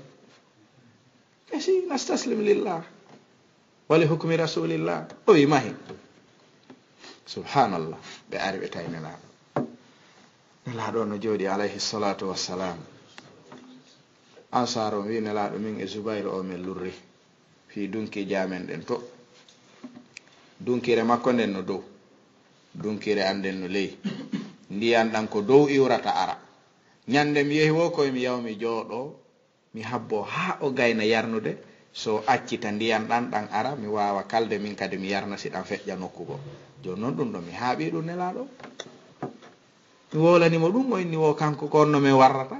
E si nastaslim lillah. Wa li hukmi rasulillah. O wi'i mahi. Subhanallah. Ɓe ari ɓe tawi Nelaaɗo. Nelaaɗo no jooɗi alayhi salatu wassalam. Ansar on wi'i Nelaaɗo min e Zubayr o men lurri. Fii dunki jaamen ɗen to. Dunkiire makko nden no dow. Dunkiire an nden no ley. Ndiyan ɗan ko dow iwrata ara. Ñande mi yehi wo koye mi yaw mi jooɗo, mi habbo haa o gayna yarnude. So accita ndiyan ɗan, ɗan ara, mi waawa kalde min kadi mi yarna si ɗan feƴƴa nokku goo. Jooni non ɗum ɗo mi haaɓii ɗum Nelaaɗo. Mi wowlani mo ɗum, o inni wo kanko ko honno men warrata.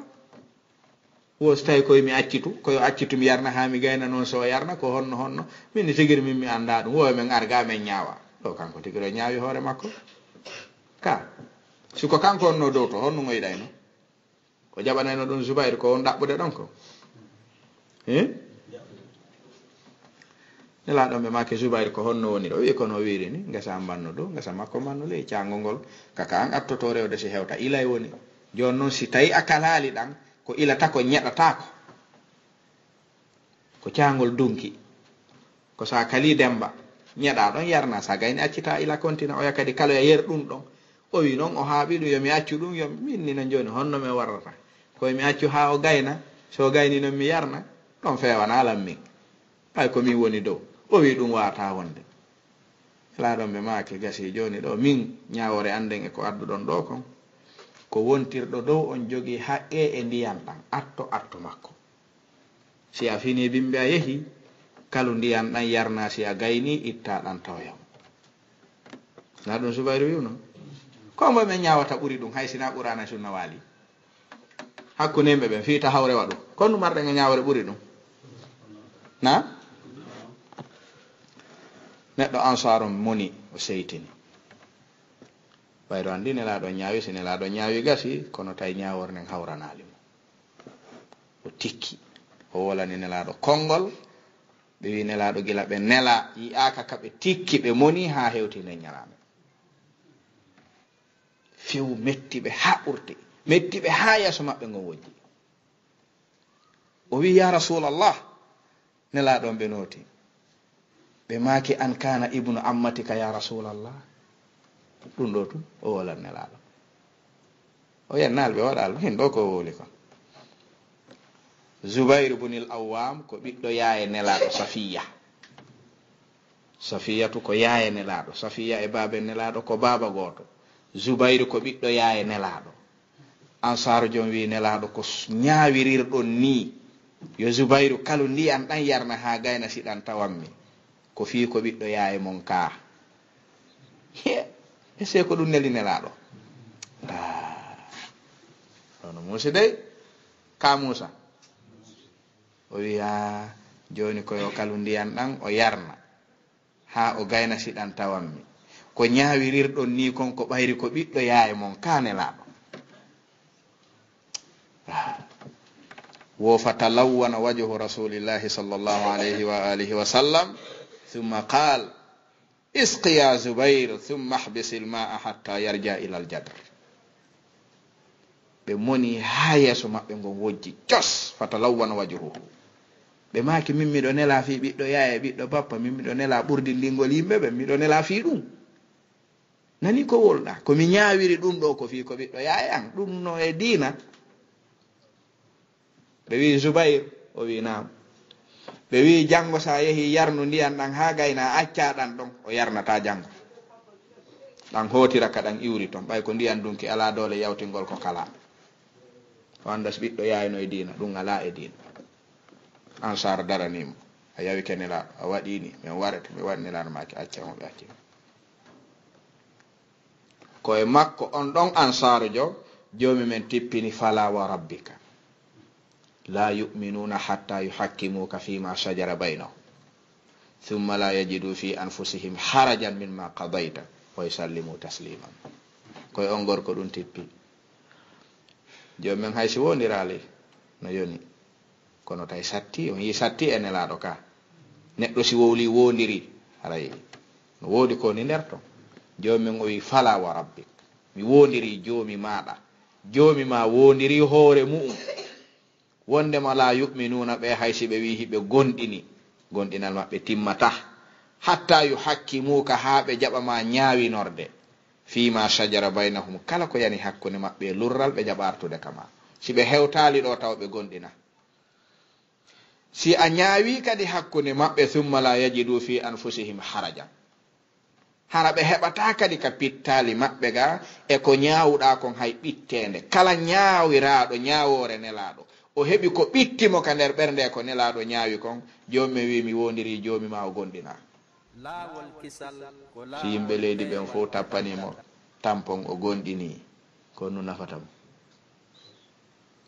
Wo si tawi koye mi accitu, ko yo accitu mi yarna haa mi gayna non so o yarna, ko honno honno. Min ni tigiri min mi anndaa ɗum, wo men arga men ñaawa. Ɗo kanko tigiri o ñaawi hoore makko. Ka, si ko kanko honno dow to, honno ngoyɗayno? O jaɓanayno ɗum Zubayr ko on ɗaɓɓude ɗon ko? He? Nelaaɗo ɓe maake Zubayr ko honno woni ɗo? Wi'i kono o wiiri ni, ngesa am mbanno dow, ngesa makko mbanno ley, caango ngol, kaka an attoto rewde si hewta, ilay woni. Jooni non si tawi a kalaali ɗan, ko ilata ko ñeɗataako. Ko caangol dunki. Ko sa kali Demba. Ñeɗa ɗon yarna, sa gayni accita ila kontina, oya kadi kaloya yer ɗum ɗon. O wi noon o haaɓi ɗum, yo mi accu ɗum, yo min ni no jooni, honno mi warrata? Koye mi accu haa o gayna, so o gayni noon mi yarna, ɗon feewana lan min. Ɓay ko min woni dow. O wi ɗum waata wonde. Laaɗon ɓe maaki gasi jooni ɗo, min ñaawore an nden e ko adduɗon ɗo kon. Ko wontirɗo dow on jogii haqqe e ndiyan ɗan, atto, atto makko. Si a fini bimbi a yehi, kalu ndiyan ɗan yarna, si a gayni itta ɗan tawoya mo. Na ɗum Zubairu wi'uno? Ko mo ɓe ñaawata ɓuri ɗum, hay sina Qur'aana e sunna waali. Hakkunde yimɓe ɓen, fii ta hawre waɗu. Ko ɗum marɗen e ñaawore ɓuri ɗum? Na? Neɗɗo Ansaaru moni, o seytini. Ɓayro anndi Nelaaɗo ñaawi, si Nelaaɗo ñaawi gasi, kono tawi ñaawore nden hawranaali mo. O tikki, o wolani Nelaaɗo konngol, ɓe wi Nelaaɗo gila ɓe nela, yi'aaka ka ɓe tikki, ɓe moni haa hewti nden ñalaande. Few metti ɓe haa ɓurti, metti ɓe haa yeeso maɓɓe ngon wojji. O wi, "Ya Rasulallah," Nelaaɗo on ɓe nooti. Ɓe maaki, "An kana ibnu ammatika ya Rasulallah?" Ɗum ɗo tun, o wolan Nelaaɗo. O yennaali ɓe waɗaali hin ɗo ko wowli kon. Zubayr ibn al-Awwam ko ɓiɗɗo yaaye Nelaaɗo Safiya. Safiyatu ko yaaye Nelaaɗo. Safiya e baaben Nelaaɗo ko baaba gooto. Zubayr ko ɓiɗɗo yaaye Nelaaɗo. Ansaaru jon wi Nelaaɗo ko s-, ñaawirirɗon nii. Yo Zubayru kalu ndiyan ɗan yarna haa gayna si ɗan tawammi. Ko fii ko ɓiɗɗo yaaye mon kaa. Hiye, e sey ko ɗum neli Nelaaɗo. Ah. Ɗono Muusa dey. Ka Muusa. O wi'a, "Jooni ko yo kalu ndiyan ɗan o yarna. Haa o gayna si ɗan tawammi. Ko ñaawirirɗon nii kon ko ɓayri ko ɓiɗɗo yaaye mon kaa Nelaaɗo." Ah. Wo fatalawwana wajhu Rasulillahi sallallahu alayhi wa alihi wa sallam, thumma qaal, "Isqi ya Zubair, thumma ihbis al-ma'a hatta yarja ila al-jadr." Ɓe moni haa yeeso maɓɓe ngon wojji cos, fatalawwana wajhuhu. Ɓe maaki, "Min miɗo nela fii ɓiɗɗo yaaya, ɓiɗɗo bappa, min miɗo nela ɓurdindingol yimɓe ɓen, miɗo nela fii ɗum." Nani ko wolɗa? "Ko mi ñaawiri ɗum ɗo ko fii ko ɓiɗɗo yaaya an, ɗum no e diina." Ɓe wi, "Zubayr?" O wi, "Naam." Ɓe wi, "Janngo sa yehi yarnu ndiyan ɗan haa gayna, a acca ɗan ɗon." O yarnata janngo. Ɗan hootira ka ɗan iwri ton. Ɓay ko ndiyan dunki alaa doole yawtingol ko kala. O annda si ɓiɗɗo yaayno e diina, ɗum alaa e diina. Ansaar daranii mo. "A yawike Nelaaɗo, a waɗii ni, min warete, mi waɗi." Nelaaɗo maaki, "Acca mo, ɓe acci mo." Ko e makko on ɗon Ansaarujo, Joomi men tippini, "Fala wa rabbika, la yu'minuna hatta yuhakkimuka fima shajara baynahum, thumma la yajidu fi anfusihim harajan mimma qadayta wa yusallimu tasliman." Ko e on gorko ɗum tippi. Joomi men hay si wondiraali no yoni. Kono tawi satti, on yii satti e Nelaaɗo ka. Neɗɗo si wowli wondiri, haray no woodi ko woni nder ton. Joomi men o wi, "Fala wa rabbik." Mi wondiri Joomi maaɗa. Joomi ma wondiri hoore mu'um. Wondema la yu'minuna ɓe hay si ɓe wi hiɓe gondini, gondinal maɓɓe timmata. Hatta yuhakkimuka haa ɓe jaɓa ma ñaawinorde. Fima shajara baynahum, kala ko yani hakkunde maɓɓe e lurral ɓe jaɓa artude kama. Si ɓe hewtaali ɗo taw ɓe gondina. Si a ñaawi kadi hakkunde maɓɓe, "Thumma la yajidu fi anfusihim harajan." Hara ɓe heɓata kadi ka pittaali maɓɓe ga e ko ñaawuɗa kon hay ɓitteende. Kala ñaawiraaɗo ñaawoore Nelaaɗo, o heɓi ko ɓitti mo ka nder ɓernde ko Nelaaɗo ñaawi kon, Joomi men wi, "Mi wondiri Joomi ma o gondina." Laawol kisal ko laawol. Si yimɓe leydi ɓen fow tappanii mo tampon, o gondinii, ko honɗum nafata mo?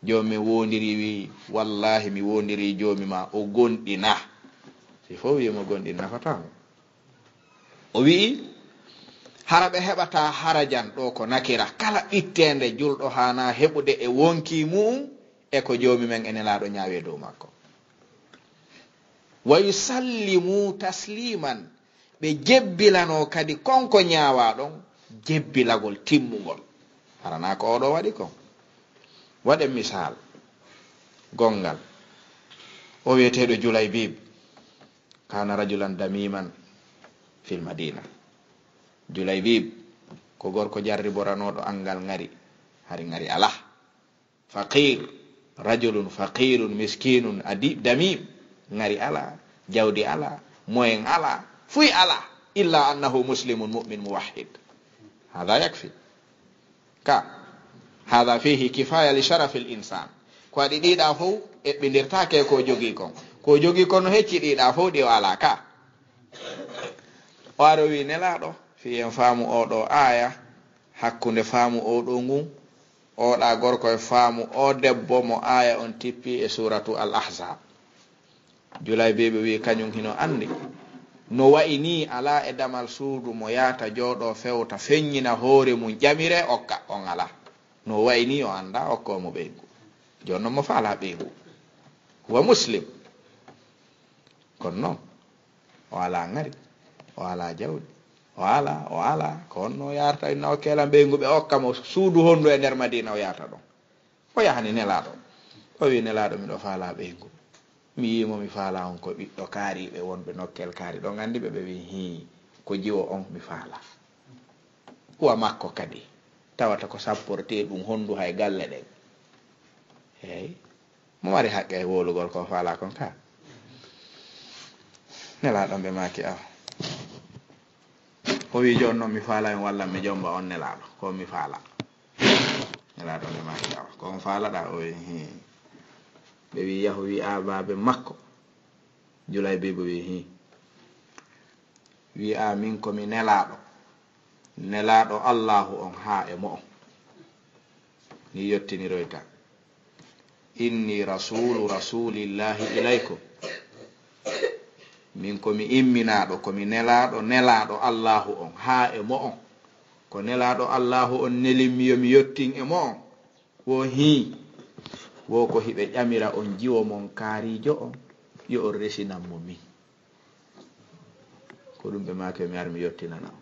Joomi men wondiri, wi, "Wallahi, mi wondiri Joomi ma, o gondina." Si fow wi mo gondina, nafataa mo. O wi'i, "Hara ɓe heɓataa harajan," ɗo ko nakira, kala ɓitteende julɗo haanaa heɓude e wonkii mu'um e ko Joomi men e Nelaaɗo ñaawi e dow makko. "Wa yusallimu tasliman," ɓe jebbilanoo kadi kon ko ñaawaa ɗon, jebbilagol timmungol. Haranaa ko oɗo waɗi kon. Waɗen misaal gonngal. O wi'eteeɗo Julaybib, kana rajulan damiman, fil Madina. Julaybib ko gorko jarriboranooɗo anngal ŋari, hari ŋari alaa. Faqir, rajulun faqirun miskinun adi-, damim, ŋari alaa, jawdi alaa, moyen alaa, fuy alaa, illa annahu muslimun mu'min muwahhid. Hada yakfi. Ka, hada fihi kifaya li sharafil insan. Ko waɗi ɗiɗa fof eɓɓindirtaake ko jogii kon. Ko jogii kon no hecci ɗiɗa fof ɗi o alaa ka. O ari o wi Nelaaɗo, fii en faamu oo ɗoo aaya, hakkunde faamu oo ɗoo ngun, oo ɗaa gorko e faamu oo debbo mo aaya on tippi e suuratu Al Ahzab. Julaybiibu wi kañun hino anndi. No wa'i nii alaa e damal suudu mo yaata jooɗoo fewta feññina hoore mun ƴamire okka, on alaa. No wa'i nii o anndaa okkoo mo ɓeyngu. Jooni non mo faalaa ɓeyngu. Huwa muslim. Kono non, o alaa ŋari, o alaa jawdi, o alaa, o alaa. Ko honno o yaarta inna o keelan ɓeyngu ɓe okka mo suudu hondu e nder Madiina o yaarta ɗon? O yahani Nelaaɗo. O wi, "Nelaaɗo, miɗo faalaa ɓeyngu. Mi yii mo, mi faalaa on ko ɓiɗɗo kaariiɓe wonɓe nokkel kaari ɗon. Anndi ɓe?" Ɓe wi, "Hii, ko jiwo on mi faalaa." Wa makko kadi. Tawata ko sapporte ɗum hondu hay galle ɗen. Eey. Mo mari haqqe e wowlugol ko faalaa kon ka. Nelaaɗo ɓe maaki awa. O wi, "Jooni non mi faalaa on walla mi jomba on Nelaaɗo. Ko mi faalaa." Nelaaɗo ɓe maaki awa. "Ko on faalaɗaa?" O wi, "Hii." Ɓe wi, "Yahu wi'aa baabe makko." Julaybiibu wi, "Hii." Wi'aa, "Min ko mi Nelaaɗo. Nelaaɗo Allaahu on haa e mo'on." Ni yottiniroyta. "Inni rasuulu rasuulillaahi ilaykum." Min ko mi imminaaɗo, ko mi Nelaaɗo, Nelaaɗo Allaahu on haa e mo'on. Ko Nelaaɗo Allaahu on nelimmi yo mi yottin e mo'on. Wo hii, wo ko hiɓe ƴamira on jiwo mon kaariijo on, yo on resinan mo min. Ko ɗum ɓe maaki mi ar mi yottinana on.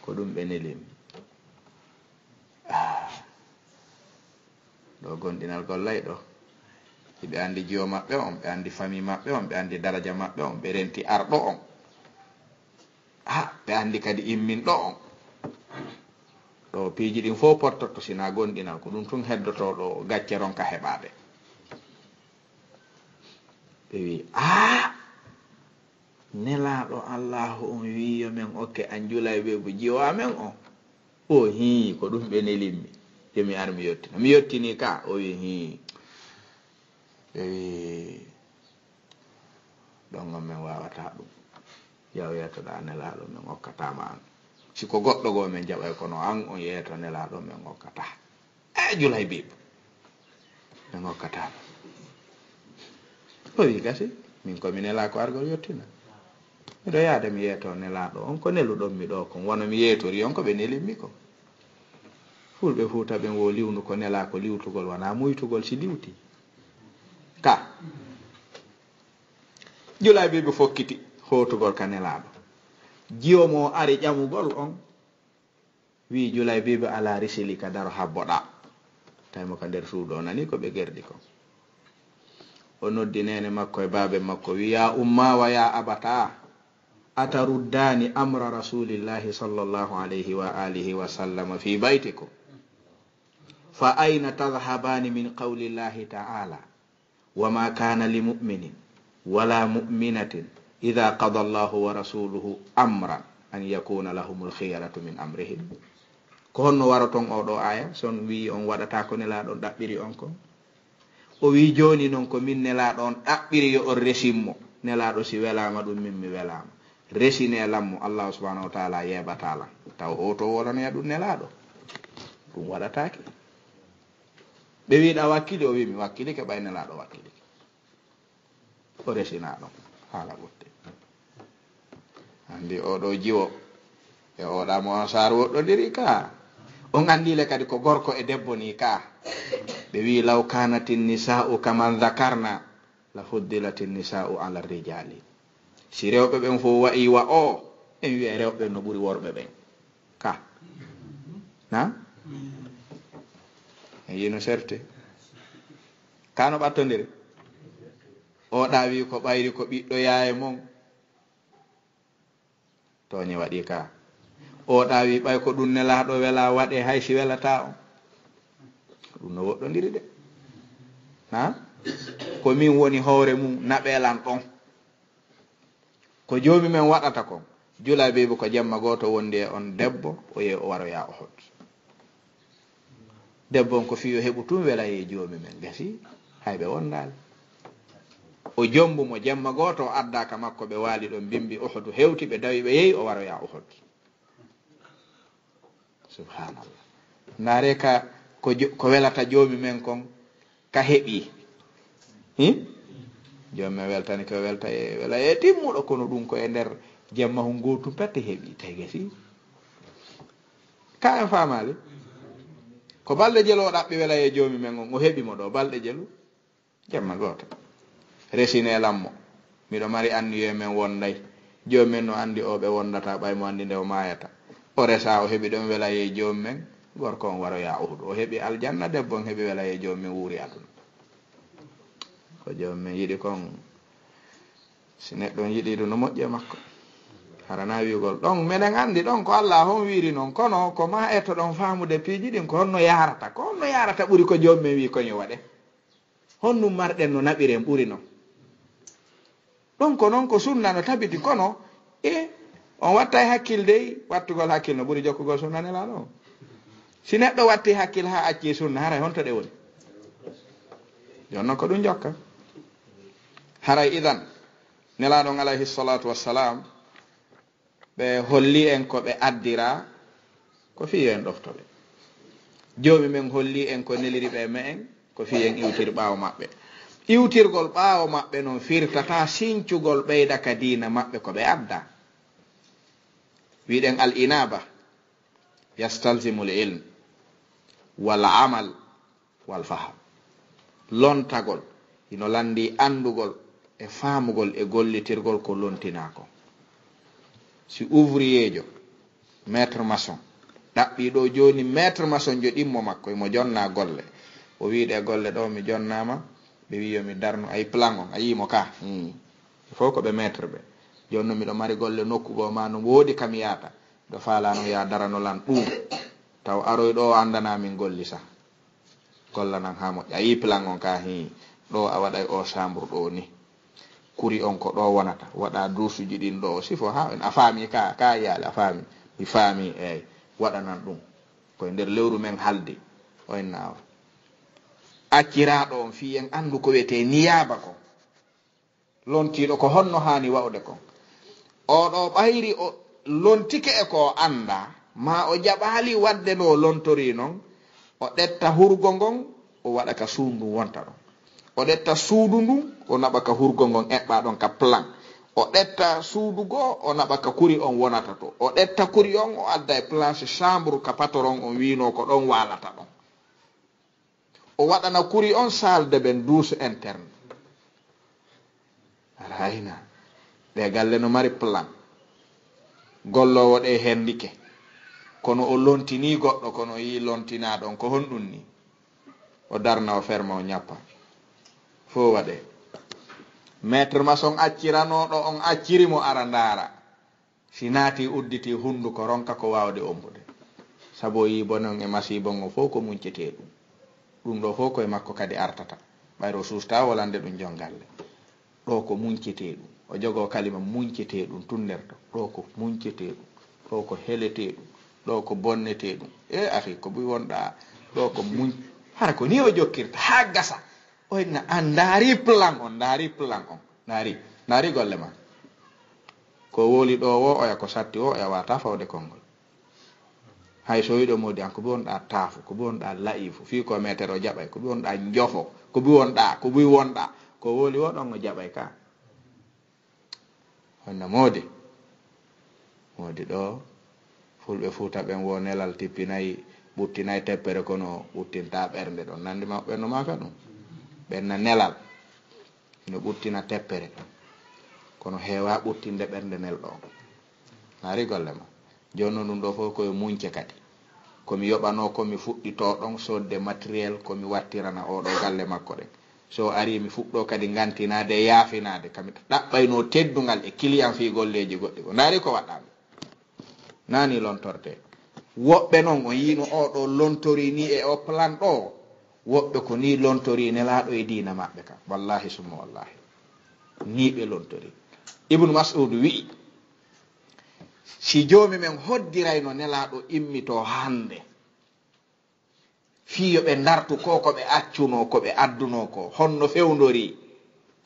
Ko ɗum ɓe nelimmi. Ah. Ɗo gonɗinal gollay ɗo. Hiɓe anndi jiwo maɓɓe on, ɓe anndi famille maɓɓe on, ɓe anndi daraja maɓɓe on, ɓe renti arɗo on. Ha, ɓe anndi kadi imminɗo on. Ɗo piiji ɗin fof pottotto, si na gonɗinal, ko ɗum tun heddoto ɗo gacce ronka heɓaade. Ɓe wi, "Aa, Nelaaɗo Allaahu on wi yo men okke an Julaybiibu jiwo amen on." O hii, "Ko ɗum ɓe nelimmi. Yo mi ar mi yottina." Mi yottini ka, o wi, "Hii." Ɓe wi, "Ɗon on men waawataa ɗum. Yaw yeetoɗaa Nelaaɗo men okkataa ma an. Si ko goɗɗo goo men jaɓay kono an on yeeto Nelaaɗo men okkataa." E Julaybiib. Men okkataa ma. O wi, "Gasi, min ko mi nelaa ko argol yottina. Miɗo yaade mi yeeto Nelaaɗo on ko neluɗon mi ɗo kon. Wano mi yeetori on ko ɓe nelimmi kon." Fulɓe Fuuta ɓen wo liwnu ko nelaa ko liwtugol, wanaa muytugol si liwti. Ka. Julaybiibu fokkiti hootugol ka Nelaaɗo. Jiwo mo ari ƴamugol on, wi, "Julaybiibu alaa risili ka daro habboɗaa." Tawi mo ka nder suudu, o nani ko ɓe gerdi kon. O noddi neene makko e baabe makko, wi, "Yaa ummaa wa yaa abataa, ataruddaani amra Rasuulillaahi sallallaahu alayhi wa aalihi wa sallama fii baytikum? Fa ayna tadhabaani min qawlillaahi ta'aalaa?" "Wa maa kaana li mu'minin wa laa mu'minatin idaa qadaa Allaahu wa rasuuluhu amran an yakuuna lahumul khiyaratu min amrihim." Ko honno waroton oo ɗoo aaya, si on wi'i on waɗataa ko Nelaaɗo on ɗaɓɓiri on kon? O wi'i, "Jooni non ko min Nelaaɗo on ɗaɓɓiri yo on resin mo. Nelaaɗo si welaama ɗum, min mi welaama. Resinee lan mo, Allaahu subhaanahu wa ta'aalaa yeebataa lan." Taw hoto wolanoya ɗum Nelaaɗo? Ɗum waɗataake. Ɓe wi'i, "Ɗa wakkili?" O wi'i, "Mi wakkilike, ɓay Nelaaɗo wakkilike." O resinaa ɗon haala ɓotte. Anndi oo ɗoo jiwo e oo ɗaa mo Ansaar woɗɗondiri ka. On anndi le kadi ko gorko e debbo ni ka. Ɓe wi'i, "Law kaanatin nisaa'u kaman dhakarna, la fuddilatin nisaa'u ala rijaali." Si rewɓe ɓen fof wa'i wa o, en wi'ay rewɓe ɓen no ɓuri worɓe ɓen. Ka. Na? En yino serte. Ka no ɓattondiri. O ɗawi ko ɓayri ko ɓiɗɗo yaaye mon. Tooñe waɗi ka. O ɗaawi ɓay ko ɗum nelaaɗo wela waɗe hay si welata on. Ɗum no woɗɗondiri de. Ha? Ko min woni hoore mum naɓelan ɗon. Ko joomi men waɗata kon. Jula beebi ko jemma gooto wondi e on debbo, o yehi o waroya Uhud. Debbo on ko fii yo heɓu tun wela e joomi men. Gasi, hay ɓe wondaali. O jombu mo jemma gooto, o adda ka makko, ɓe waali ɗon bimbi Uhud, hewti ɓe dawi, ɓe yehi o waroya Uhud. Subhanallah. Ndaare ka ko jo-, ko welata joomi men kon, ka heɓi. Hi? Joomi men weltani ko welta e, wela e timmuɗo, kono ɗum ko e nder jemma hun gootum pette heɓi. Tawi gasi. Ka en faamaali? Ko balɗe jelu o ɗaɓɓi wela e joomi men on, o heɓi mo ɗo balɗe jelu. Jemma gooto. Resine lammo. Miɗo mari anniye men wonday. Joomi men no andi o ɓe wondata ɓay mo andi nde o maayata. O resa o heɓi ɗon wela e joomi men. Gorko on waroya Uhud. O heɓi aljanna, debbo on heɓi wela e joomi men wuuri aduna. Ko joomi men yiɗi kon, si neɗɗo on yiɗi ɗum no moƴƴi e makko. Harana wi'ugol ɗon, meɗen andi ɗon ko Allah on wiiri non, kono ko ma etto ɗon faamude piiji ɗin ko honno yaarata, ko honno yaarata ɓuri ko joomi men wi'i ko yo waɗe. Honɗum marɗen no naɓiren ɓuri non? Ɗon ko non ko sunna no tabiti, kono e on watta e hakkil dey, wattugol hakkil no ɓuri jokkugol sunna Nelaaɗo on. Si neɗɗo watti hakkil haa acci sunna, haray honto ɗe woni? Jon non ko ɗum jokka. Haray idan, Nelaaɗo on alayhi salatu wassalam, ɓe holli en ko ɓe addira, ko fii yo en ɗofto ɓe. Joomi men holli en ko neliri ɓe e me'en, ko fii en iwtir ɓaawo maɓɓe. Iwtirgol ɓaawo maɓɓe non firtata sincugol ɓeyda ka diina maɓɓe ko ɓe adda. Wi'ɗen al inaba yastalzimul ilm wal amal wal faham. Lontagol hino landi andugol e faamugol e gollitirgol ko lontinaa kon. Si ouvrier jo, maître maçon, ɗaɓɓi ɗo jooni maître maçon jo ɗimmo makko, imo jonna golle. O wi'i ɗe golle ɗo mi jonnaama, ɓe wi'i yo mi darnu, ayi plan on, a yi'i mo ka? Hmm. Fof ko ɓe maître ɓe. Jooni non miɗo mari golle nokku goo ma no woodi ka mi yaata. Ɗo faalano ya darano lan ɗum. Taw aroy ɗo o andana min golli sa. Golla nan ha moƴƴa. A yi plan on ka hi. Ɗo a waɗay o chambre ɗo ni. Kuri on ko ɗo wonata. Waɗa duusuji ɗin ɗo. Sifo ha a faami ka, ka yaali a faami. Mi faami, eyi. Waɗanan ɗum. Koye nder lewru men haldi. O inna awa. Acciraɗo on fii en andu ko wiyete niyaba ko. Lontiiɗo ko honno haani wa'ude kon. Oɗo ɓayri o lontike e ko o anndaa, maa o jaɓaali waɗde no o lontorii non, o ɗetta hurgo ngon, o waɗa ka suudu ndun wonta ɗon. O ɗetta suudu ndun, o naɓa ka hurgo ngon eɓɓaa ɗon ka plan. O ɗetta suudu goo, o naɓa ka kuri on wonata to. O ɗetta kuri on, o adda e place chambre ka patron on wiinoo ko ɗon waalata ɗon. O waɗana kuri on salle de bain, douche interne. Aɗa hayna. Ɗe galle no mari plan. Golloowo ɗe hendike. Kono o lontini goɗɗo, kono o yi lontinaa ɗon. Ko honɗum ni? O darna, o ferma, o ñappa. Fof waɗe. Maître maçon acciranooɗo on acciri mo ara ndaara. Si naati udditi hunduko ronka ko waawde ombude. Sabu o yii bonon e masiiba ngon fof ko muñcetee ɗum. Ɗum ɗo fof ko e makko kadi artata. Ɓayro suusta wolande ɗum jongalle. Ɗo ko muñcetee ɗum. O jogoo kalima muñcetee ɗum tun nder to. Ɗo ko muñcetee ɗum. Ɗo ko heletee ɗum. Ɗo ko bonnetee ɗum. E ahi ko buy wonɗa. Ɗo ko muñ. Hara ko ni o jokkirta haa gasa. O inna an ndaari plan on, ndaari plan on. Ndaari, ndaari golle ma. Ko woli ɗo wo, oya ko satti wo, oya wata fawde konngol. Hay so wiɗo modi an, ko bi wonɗa taafu, ko bi wonɗa la'ifu, fii ko metere o jaɓay, ko bi wonɗa njofo, ko bi wonɗa, ko bi wonɗa. Ko woli wo ɗon o jaɓay ka. Honno modi? Modi ɗo, fulɓe Fuuta ɓen wo nelal tippinay, ɓuttinay teppere kono ɓuttinta ɓernde ɗon. Nandi ma ɓenno maka ɗum. Ɓenna nelal. Ino ɓuttina teppere. Kono heewa ɓuttinde ɓernde nelɗo on. Naari golle ma. Jooni non ɗum ɗo fof koye muñce kadi. Ko mi yoɓanoo ko mi fuɗɗitoo ɗon soodde matériel ko mi wattirana oo ɗoo galle makko ɗen. So o arii mi fuɗɗoo kadi ngantinaade e yaafinaade. Ka mi ɗaɓɓaynoo teddungal e client fii golleeji goɗɗi ko. Ndaari ko waɗɗaa mi. Naa ni lontorde. Woɓɓe noon, o yiino o ɗo lontori ni e o plan ɗo. Woɓɓe ko ni lontori nelaaɗo e diina maɓɓe ka. Wallahi summa wallahi. Ni ɓe lontori. Ibnu Mas'ud wi'i, "Si joomi men hoddirayno nelaaɗo immitoo hannde, fii yo ɓe ndartu ko ko ɓe accunoo, ko ɓe addunoo ko, honno fewndori?"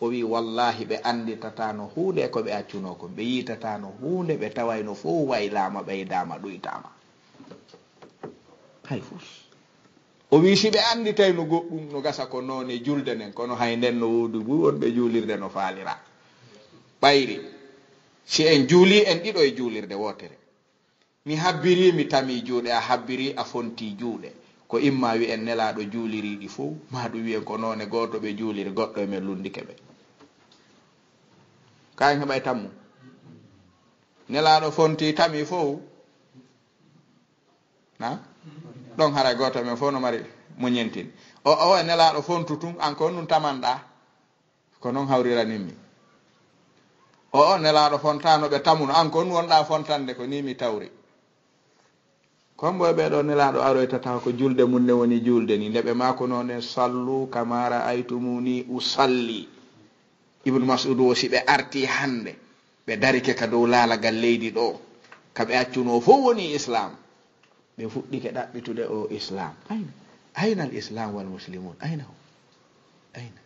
O wi'i, "Wallaahi, ɓe annditataano huunde e ko ɓe accunoo kon. Ɓe yi'itataano huunde, ɓe tawayno fow waylaama, ɓeydaama, ɗuytaama. Hay fus." O wi'i, "Si ɓe annditayno goɗɗum, no gasa ko noone julde nden, kono hay nden no woodi buy wonɓe juulirde no faalira. Ɓayri, si en juulii en ɗiɗo e juulirde wootere." Mi habbirii, mi tamii juuɗe, a habbirii, a fontii juuɗe. Ko imma wi'en nelaaɗo juulirii ɗi fow, maa ɗum wi'en ko noone gooto ɓe juuliri, goɗɗo e men lunndike ɓe. Kayen heɓay tammu. Nelaaɗo fontii tamii fow. Na? Ɗon haray gooto e men fow no mari muñintin. O, o e nelaaɗo fontu tun, an ko on ɗum tamanɗaa. Ko noon hawriraninmi. O, o, nelaaɗo fontaano ɓe tamuno, an ko on wonɗaa fontande, ko nii mi tawri. Kombo e ɓee ɗoo nelaaɗo aroytata ko julde mum ne woni julde ni, nde ɓe maakunoo nden, "Sallu kama ra'aytumuni usalli." Ibnu Mas'ud o, si ɓe artii hannde, ɓe darike ka dow laalagal leydi ɗo, ka ɓe accunoo fow woni Islaam. Ɓe fuɗɗike ɗaɓɓitude o Islaam. Ayna? Ayna al Islaam wal Muslimuun? Ayna hum? Ayna?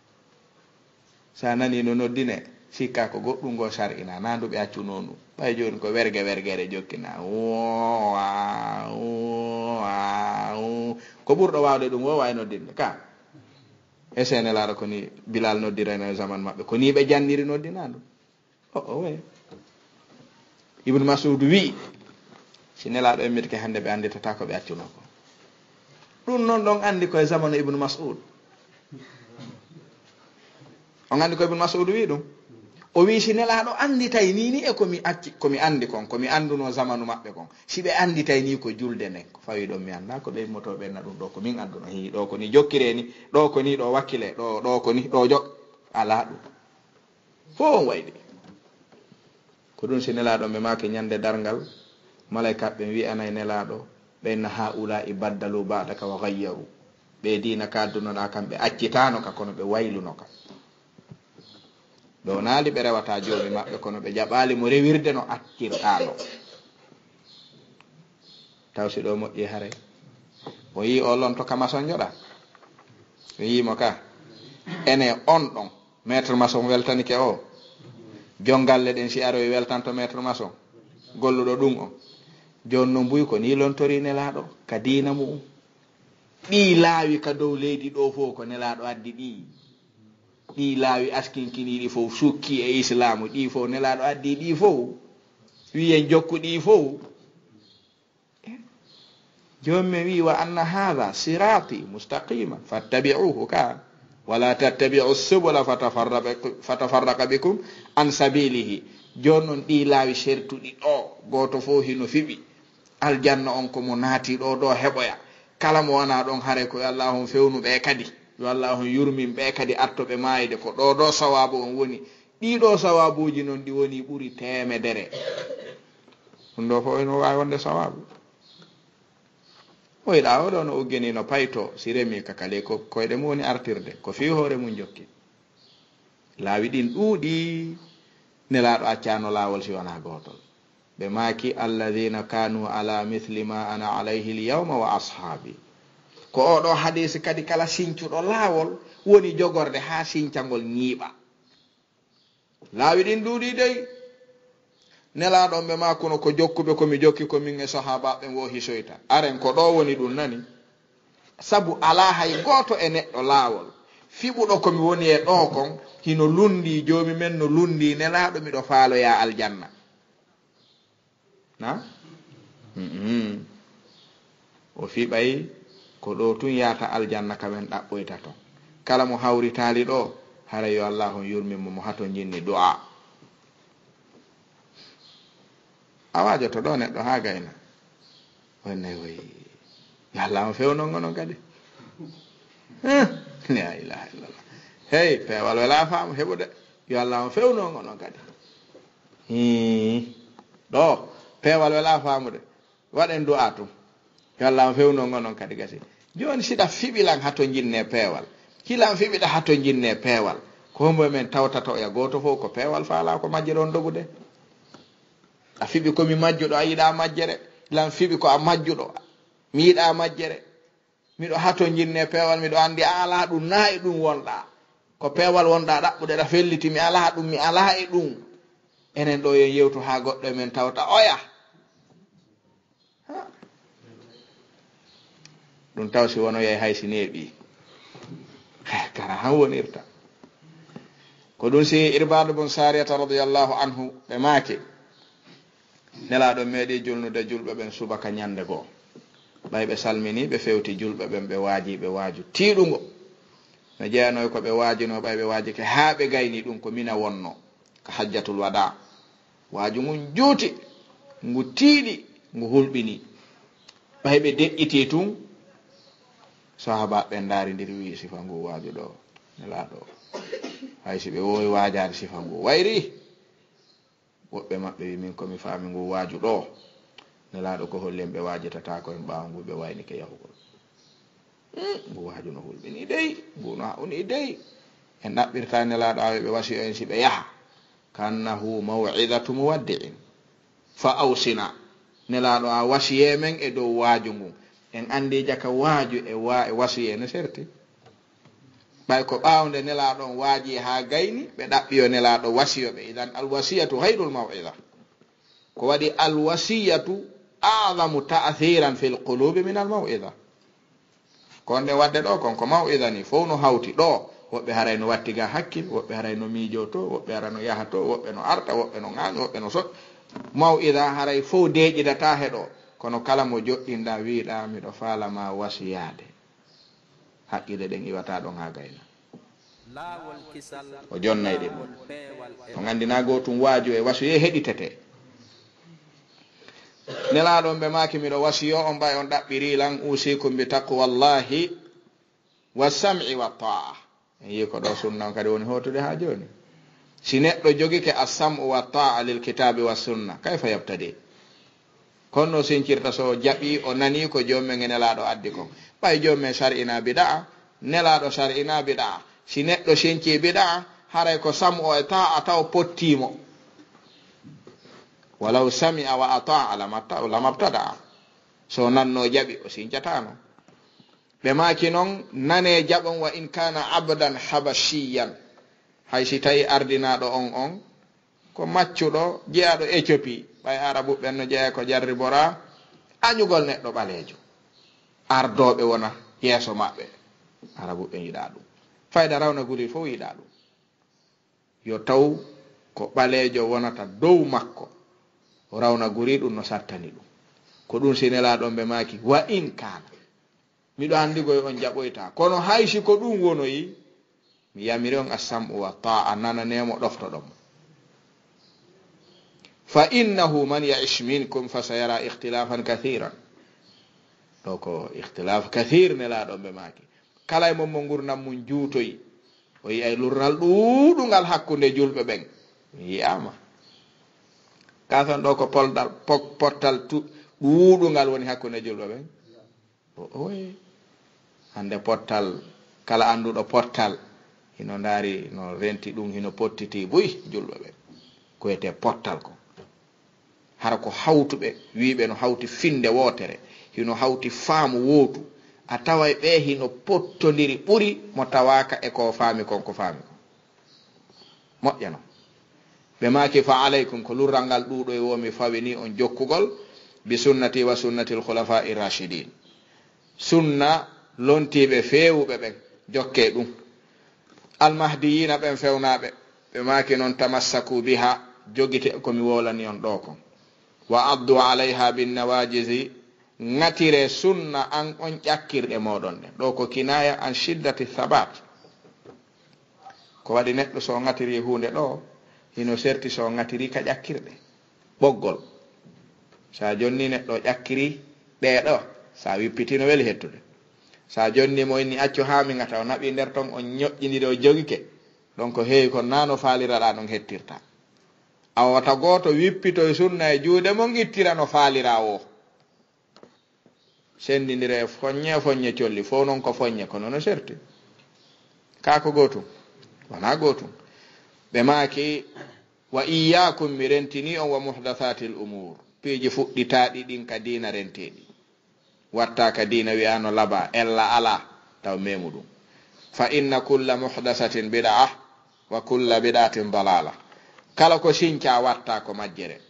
Sa nanii no noddine, sikkaa ko goɗɗum ngo sar'inaa, naa ndu ɓe accunoo ndu. Ɓay jooni ko werge wergere jokkina. Woo, waa, woo, waa, woo. Ko ɓurɗo waawde ɗum woo waawi noddinde. Ka? E sene laara ko ni Bilal noddirayno e zaman maɓɓe. Ko ni ɓe janndiri noddinaa ndu. O, o, we. Ibnu Mas'ud wi'i, "Si nelaaɗo immitike hannde, ɓe annditataa ko ɓe accunoo ko." Ɗum noon ɗon anndi ko e zamanu Ibnu Mas'ud. On anndi ko Ibnu Mas'ud wi'i ɗum? O wi'i, "Si nelaaɗo annditay ni, ni e ko mi acci, ko mi anndi kon, ko mi anndunoo zamanu maɓɓe kon. Si ɓe annditay ni ko julde nden, ko fawi ɗon mi anndaa ko ɓe immotoo ɓe na ɗum ɗo ko min annduno. Hii, ɗo ko ni jokkiree ni, ɗo ko ni, ɗo wakkile, ɗo, ɗo ko ni, ɗo jo-, alaa ɗum." Fow on wayli. Ko ɗum si nelaaɗo ɓe maaki ñande darngal, malaykaaɓe ɓen wi'anay nelaaɗo, ɓe inna haa'ulaa'i baddalu ba'daka wa ghayyaru. Ɓe diina ka addunoɗaa kan, ɓe accitaano ka, kono ɓe wayluno ka. Ɓe wonaali ɓe rewata joomi maɓɓe, kono ɓe jaɓaali mo rewirde no accirɗaa no. Taw si ɗo moƴƴi haray. O yii o lonto ka mason joɗa. O yii mo ka. Ene on ɗon. Maître mason weltanike o. Jon galle ɗen si aroyi weltanto maître mason. Golluɗo ɗum o. Jooni non buy ko ni lontori nelaaɗo ka diina mu'um. Ɗii laawi ka dow leydi ɗo fow ko nelaaɗo addi ɗii. Ɗii laawi askinkiniiɗi fow sukki e islaamu. Ɗii fow nelaaɗo addi ɗii fow. Wiyen jokku ɗii fow. Joomi men wi'i, "Wa anna haadha siraati mustaqiman fattabi'uhu ka, wa la tattabi'u subula fatafarraqa, fatafarraqa bikum an sabilihi." Jooni non ɗii laawi sertuɗi ɗo, gooto fow hino fiɓi. Aljanna on ko mo naati ɗo, ɗo heɓoya. Kala mo wona ɗon haray ko yo Allah on fewnu ɓe kadi. Yo Allah on yurmin ɓe kadi atto ɓe maayde. Ko ɗo, ɗo sawaabu on woni. Ɗii ɗo sawaabuuji non ɗi woni ɓuri teemedere. Ɗum ɗo fow ino waawi wonde sawaabu. Oyɗa oɗo no uggini no payto, si remi ka kale ko koyɗe mum woni artirde, ko fii hoore mum jokki. Laawi ɗin ɗuuɗi, nelaaɗo accaano laawol si wonaa gootol. Ɓe maaki, "Alladhina kanu ala mithli ma ana alayhi al-yawma wa ashaabi." Ko oɗo hadiisi kadi kala sincuɗo laawol woni jogorde haa sincangol ñiiɓa. Laawi ɗin ɗuuɗi dey. Nelaaɗo on ɓe maakuno ko jokkuɓe ko mi jokki ko min e sahaabaaɓe ɓen wo hisoyta. Aren ko ɗo woni ɗum nani? Sabu alaa hay gooto e neɗɗo laawol fiɓuɗo ko mi woni e ɗo kon hino lunndii joomi men no lunndii nelaaɗo miɗo faaloyaa aljanna. Na? Mm-mm. O fiɓay ko ɗo tun yaata aljanna ka men ɗaɓɓoyta ton. Kala mo hawritaali ɗo, haray yo Allah on yurmin mo, mo hato jinni du'a. A waajoto ɗo neɗɗo haa gayna. Wonnay woy. Yo Allah on fewno ngono kadi. Eh, la ilaha illallah. Hey, peewal wela faamu heɓude. Yo Allah on fewno ngono kadi. Hii. Ɗo, Peewal wela faamude. Waɗen du'a tun. Yo Allah on fewno ngon on kadi gasi. Jooni siɗa fiɓi lan hato jinne peewal. Kilan fiɓiɗa hato jinne peewal. Ko hombo e men tawtata oya gooto fof ko peewal faalaa ko majjere on dogude. A fiɓi ko mi majjuɗo, a yiɗa majjere. Lan fiɓi ko a majjuɗo, mi yiɗa majjere. Miɗo hato jinne peewal, miɗo anndi a alaa ɗum, naa e ɗum wonɗaa. Ko peewal wonɗaa ɗaɓɓude, ɗa felliti, mi alaa ɗum, mi alaa e ɗum. Enen ɗo yen yewtu haa goɗɗo e men tawta oya. Ha. Ɗum taw si wono yey hay si neeɓi. Kara han wonirta. Ko ɗum si Irbadu bun Sariyata radiyallahu anhu ɓe maaki. Nelaaɗo meeɗi julnude julɓe ɓen subaka ñannde goo. Ɓay ɓe salminii, ɓe fewti julɓe ɓen, ɓe waajii ɓe waaju tiiɗungo. No jeyanoo e ko ɓe waajunoo, ɓay ɓe waajike haa ɓe gaynii, ɗum ko Mina wonnoo, ka Hajjatul Wadaa. Waaju ngun juuti, ngu tiiɗi, ngu hulɓinii. Ɓay ɓe deƴƴitii tun, sahaabaaɓe ɓen ndaarindiri, wi'i, "Sifa ngu waaju ɗoo, Nelaaɗo, hay si ɓe woowi waajaade sifa ngu wayri." Woɓɓe maɓɓe wi'i, "Min ko mi faami ngu waaju ɗoo, Nelaaɗo ko holli en ɓe waajitataako en ɓaawo ngu ɓe waynike yahugol. Hmm, ngu waaju no hulɓinii dey, ngu no hawnii dey. En ɗaɓɓirta Nelaaɗo awe ɓe wasiyo en si ɓe yaha. Kannahu maw'idatu muwaddi'in. Fa awsina. Nelaaɗo a wasiyee men e dow waaju ngun. En anndi jaka waaju e wa-, e wasiyee no serti." Ɓay ko ɓaawo nde Nelaaɗo on waajii haa gayni, ɓe ɗaɓɓi yo Nelaaɗo wasiyo ɓe. Idan alwasiyatu hayrul maw'ida. Ko waɗi alwasiyatu a'zamu ta'thiran fil qulubi min al maw'ida. Ko nde waɗde ɗo kon ko maw'ida ni, fow no hawti ɗo. Woɓɓe haray no watti ga hakkil, woɓɓe haray no miijo to, woɓɓe haray no yaha to, woɓɓe no arta, woɓɓe no ŋaaño, woɓɓe no so. Maw'ida haray fow deeƴidata he ɗo. Kono kala mo joɗɗinɗa, wiiɗa, "Miɗo faala ma wasiyaade." Haqqille ɗen iwata ɗon haa gayna. Laawol kisal o jonnay ɗe ɗum. On anndi na gootum waaju e wasuyee heɗitete. Nelaaɗo on ɓe maaki, "Miɗo wasiyoo on ɓay on ɗaɓɓirii lan, uusikum bi taqwallahi wa sam'i wa ta'a." En yii ko ɗo sunna on kadi woni hootude haa jooni. Si neɗɗo jogike as-sam'u wa ta'a lil kitaabi wa sunna, kayfa yabtadi? Kono no sincirta so o jaɓi, o nani ko joomen e Nelaaɗo addi kon. Ɓay joomen sar'ina bida'a, Nelaaɗo sar'ina bida'a. Si neɗɗo sinci bida'a, haray ko sam'o e ta'a taw pottiimo. Walaw sami'a wa ata'a lamatta-, lamabtada'a. So nanno jaɓi, o sincataano. Ɓe maaki non, nane jaɓon wa in kana abdan habashiyan. Hay si tawi ardinaaɗo on on, ko maccuɗo jeyaaɗo Ethiopie, ɓay Arabu ɓen no jeyaa ko jarribora añugol neɗɗo ɓaleejo. Ardooɓe wona yeeso maɓɓe. Arabu ɓen yiɗaa ɗum. Fayda rawna guri fow yiɗaa ɗum. Yo taw ko ɓaleejo wonata dow makko. Rawna guri ɗum no sattani ɗum. Ko ɗum si Nelaaɗo on ɓe maaki, "Wa in kaana." Miɗo anndi goy on jaɓoyta. Kono hay si ko ɗum wonoyi, mi yamiri on as-sam'u wa ta'a, nananee mo, ɗoftoɗon mo. Fa innahu man ya'ish minkum fa sayara ikhtilafan kathiran. Ɗo ko ikhtilaf kathir Nelaaɗo ɓe maaki. Kala e mon mo ngurndan mun juutoyi, o yi'ay lurral ɗuuɗungal hakkunde julɓe ɓen. Mi yi'aama. Ka son ɗo ko poldal, po-, pottal tu-, ɗuuɗungal woni hakkunde julɓe ɓen. O, oye. Hannde pottal, kala annduɗo pottal, hino ndaari no renti ɗum, hino pottiti buy julɓe ɓe. Ko wiyetee pottal ko. Hara ko hawtuɓe, wiiɓe no hawti finnde wootere, hino hawti faamu wootu. A taway ɓe hino pottondiri ɓuri mo tawaaka e ko faami kon, ko faami kon. Moƴƴano. Ɓe maaki, "Fa alaykum, ko lurral ngal ɗuuɗo e wo mi fawini on jokkugol, bi sunnati wa sunnatil khulafa'i rashidin." Sunna lontiiɓe feewuɓe ɓen, jokke ɗum. Al mahdiyina ɓen fewnaaɓe, ɓe maaki non, "Tamassaku biha, jogite ko mi wowlani on ɗo kon. Wa addu alayha bin nawajizi, ŋatire sunna an on ƴakkirɗe mooɗon ɗen." Ɗo ko kinaya an shiddati thabat. Ko waɗi neɗɗo so o ŋatiri huunde ɗo, hino serti so o ŋatiri ka ƴakkirɗe. Ɓoggol. Sa jonni neɗɗo o ƴakkiri ɗee ɗo, sa wippiti no weli hettude. Sa jonni mo inni accu haa mi ŋata, o naɓi nder ton, o ñoƴƴindiri, o jogike. Ɗon ko heewi kon na no faaliraɗa non hettirta. Awa wata gooto wippito e sunna e juuɗe mon, ittira no faalira o. Senndindira e foññe, foññe colli, fof noon ko foññe, kono no serti. Kaa ko gootum? Wonaa gootum. Ɓe maaki, "Wa iyyaakum, mi rentini on, wa muhdathatil umuur, piiji fuɗɗitaaɗi ɗin ka diina renteeɗi." Watta ka diina wi'ano laba, ella alaa, taw memu ɗum. "Fa inna kulla muhdathatin bid'a, wa kulla bid'atin dalala." Kala ko sinca watta ko majjere.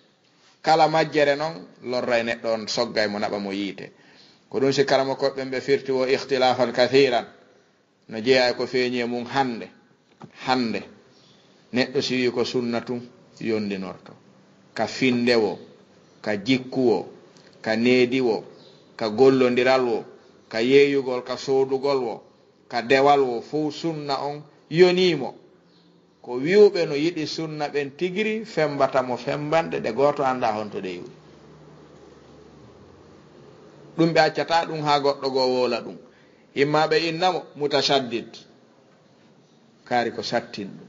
Kala majjere noon lorra e neɗɗo on, sogga e mo, naɓa mo yiite. Ko ɗum si karamokooɓe ɓen ɓe firti wo ikhtilafan kathiran. No jeyaa e ko feeñi e mum hannde. Hannde, neɗɗo si wii ko sunna tun, yondinorto. Ka finnde wo, ka jikku wo, ka needi wo, ka gollondiral wo, ka yeeyugol, ka soodugol wo, ka dewal wo, fow sunna on yonii mo. Ko wi'uɓe no yiɗi sunna ɓen tigiri, fembata mo fembanɗe ɗe gooto anndaa honto ɗe iwi. Ɗum ɓe accataa ɗum haa goɗɗo goo woola ɗum. Imma ɓe inna mo mutashaddid. Kaari ko sattinɗo.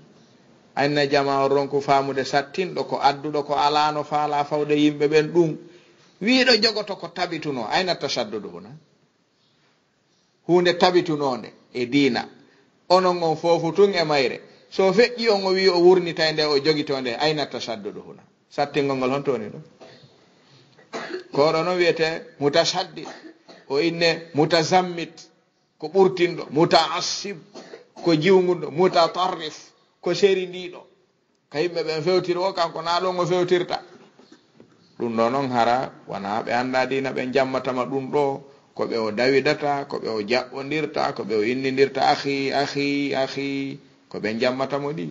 Ayna jamaa on ronku faamude sattinɗo, ko adduɗo ko alaa no faalaa fawde yimɓe ɓen ɗum. Wiiɗo jogoto ko tabitunoo, ayna tashaddudu huna? Huunde tabitunoonde e diina. Onon on foofu tun e mayre. So feƴƴi on o wi'i o wurnitay nde, o jogitoo nde, ayna tashaddudu huna? Sattingol ngol honto woni ɗo? Ko ɗo non wiyete mutashaddid, o inne mutazammit, ko ɓurtinɗo, mutaassib, ko jiwnguɗo, mutatarrif, ko serindiiɗo. Ka yimɓe ɓen fewtiri o, kanko naa ɗon o fewtirta. Ɗum ɗo non hara wonaa ɓe anndaa diina ɓen jammatama ɗum ɗo, ko ɓe o dawidata, ko ɓe o jaɓɓondirta, ko ɓe o innindirta, akhi, akhi, akhi, ko ɓen jammata mo ɗi.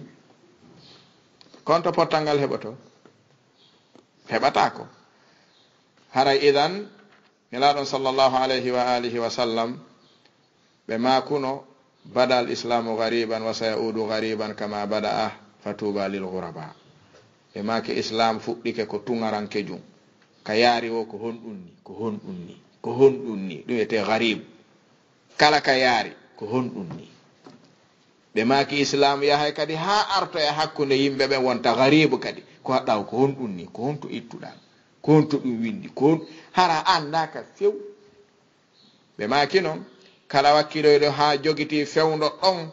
Kon to pottal ngal heɓoto? Heɓataako. Haray idan, Nelaaɗo on sallallahu alayhi wa alihi wa sallam, ɓe maakuno, "Bada al-Islamu ghariban wa sayaudu ghariban kama bada'a, fa tuba lil ghuraba." Ɓe maaki Islam fuɗɗike ko tuŋarankejum. Ka yaari wo ko honɗum ni, ko honɗum ni, ko honɗum ni. Ɗum wiyetee gharib. Kala ka yaari, ko honɗum ni? Ɓe maaki Islam yahay kadi haa artoya hakkunde yimɓe ɓen wonta garibu kadi. Ko haɗɗa ko honɗum ni? Ko honto ittuɗaa? Ko honto ɗum winndi? Ko hon-, hara anndaa ka few. Ɓe maaki non, kala wakkiloyɗo haa jogitii fewndo ɗon,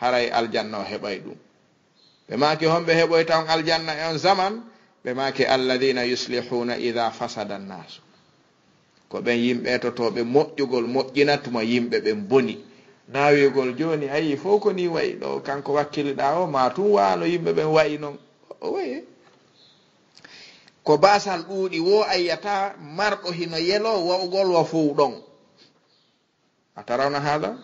haray aljanna o heɓay ɗum. Ɓe maaki, "Homɓe heɓoyta on aljanna e on zaman?" Ɓe maaki, "Alladhina yuslihuna idha fasada annaasu." Ko ɓen yimɓe etotooɓe moƴƴugol, moƴƴina tuma yimɓe ɓen boni. Naawigol jooni, ayi, fow ko nii wayi ɗo, kanko wakkiliɗaa o, maa tun waano yimɓe ɓen wayi non. O waye. Ko baasal ɗuuɗi, wo a yi'ataa marɗo hino yeloo wa'ugol wa fow ɗon. A tarawna haada?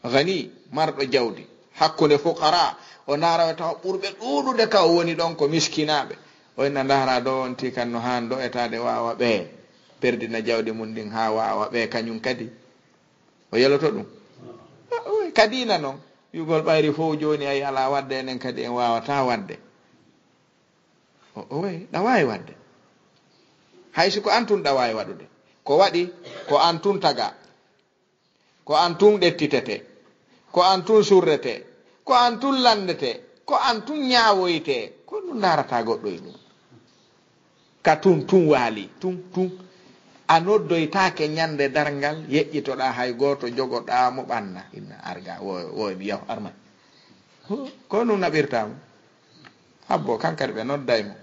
Gani, marɗo jawdi, hakkunde fuqara, o ndaara o tawa ɓurɓe ɗuuɗude ka o woni ɗon ko miskinaaɓe. O inna ndaara do on ti kan no haan do etaade waawa ɓe perdina jawdi mum ndin haa waawa ɓe kañum kadi. O yeloto ɗum? Ah, oui, ka diina non. Wi'ugol ɓayri fow jooni ay alaa wadde, enen kadi en waawataa wadde. O, o wayi, ɗa waawi waɗde. Hay si ko an tun ɗa waawi waɗude. Ko waɗi, ko an tun tagaa. Ko an tun ɗettitetee. Ko an tun surretee. Ko an tun lanndetee. Ko an tun ñaawoytee. Ko ɗun ndaarataa goɗɗo e ɗun. Ka tun, tun waali. Tun, tun. A noddoytaake ñande darngal, yeƴƴitoɗaa hay gooto, jogoɗaa mo ɓanna. Inna arga, wo, wo, mi yaw, arma. Ko ɗun naɓirtaa mo. Habbo, kankadi ɓe nodday mo.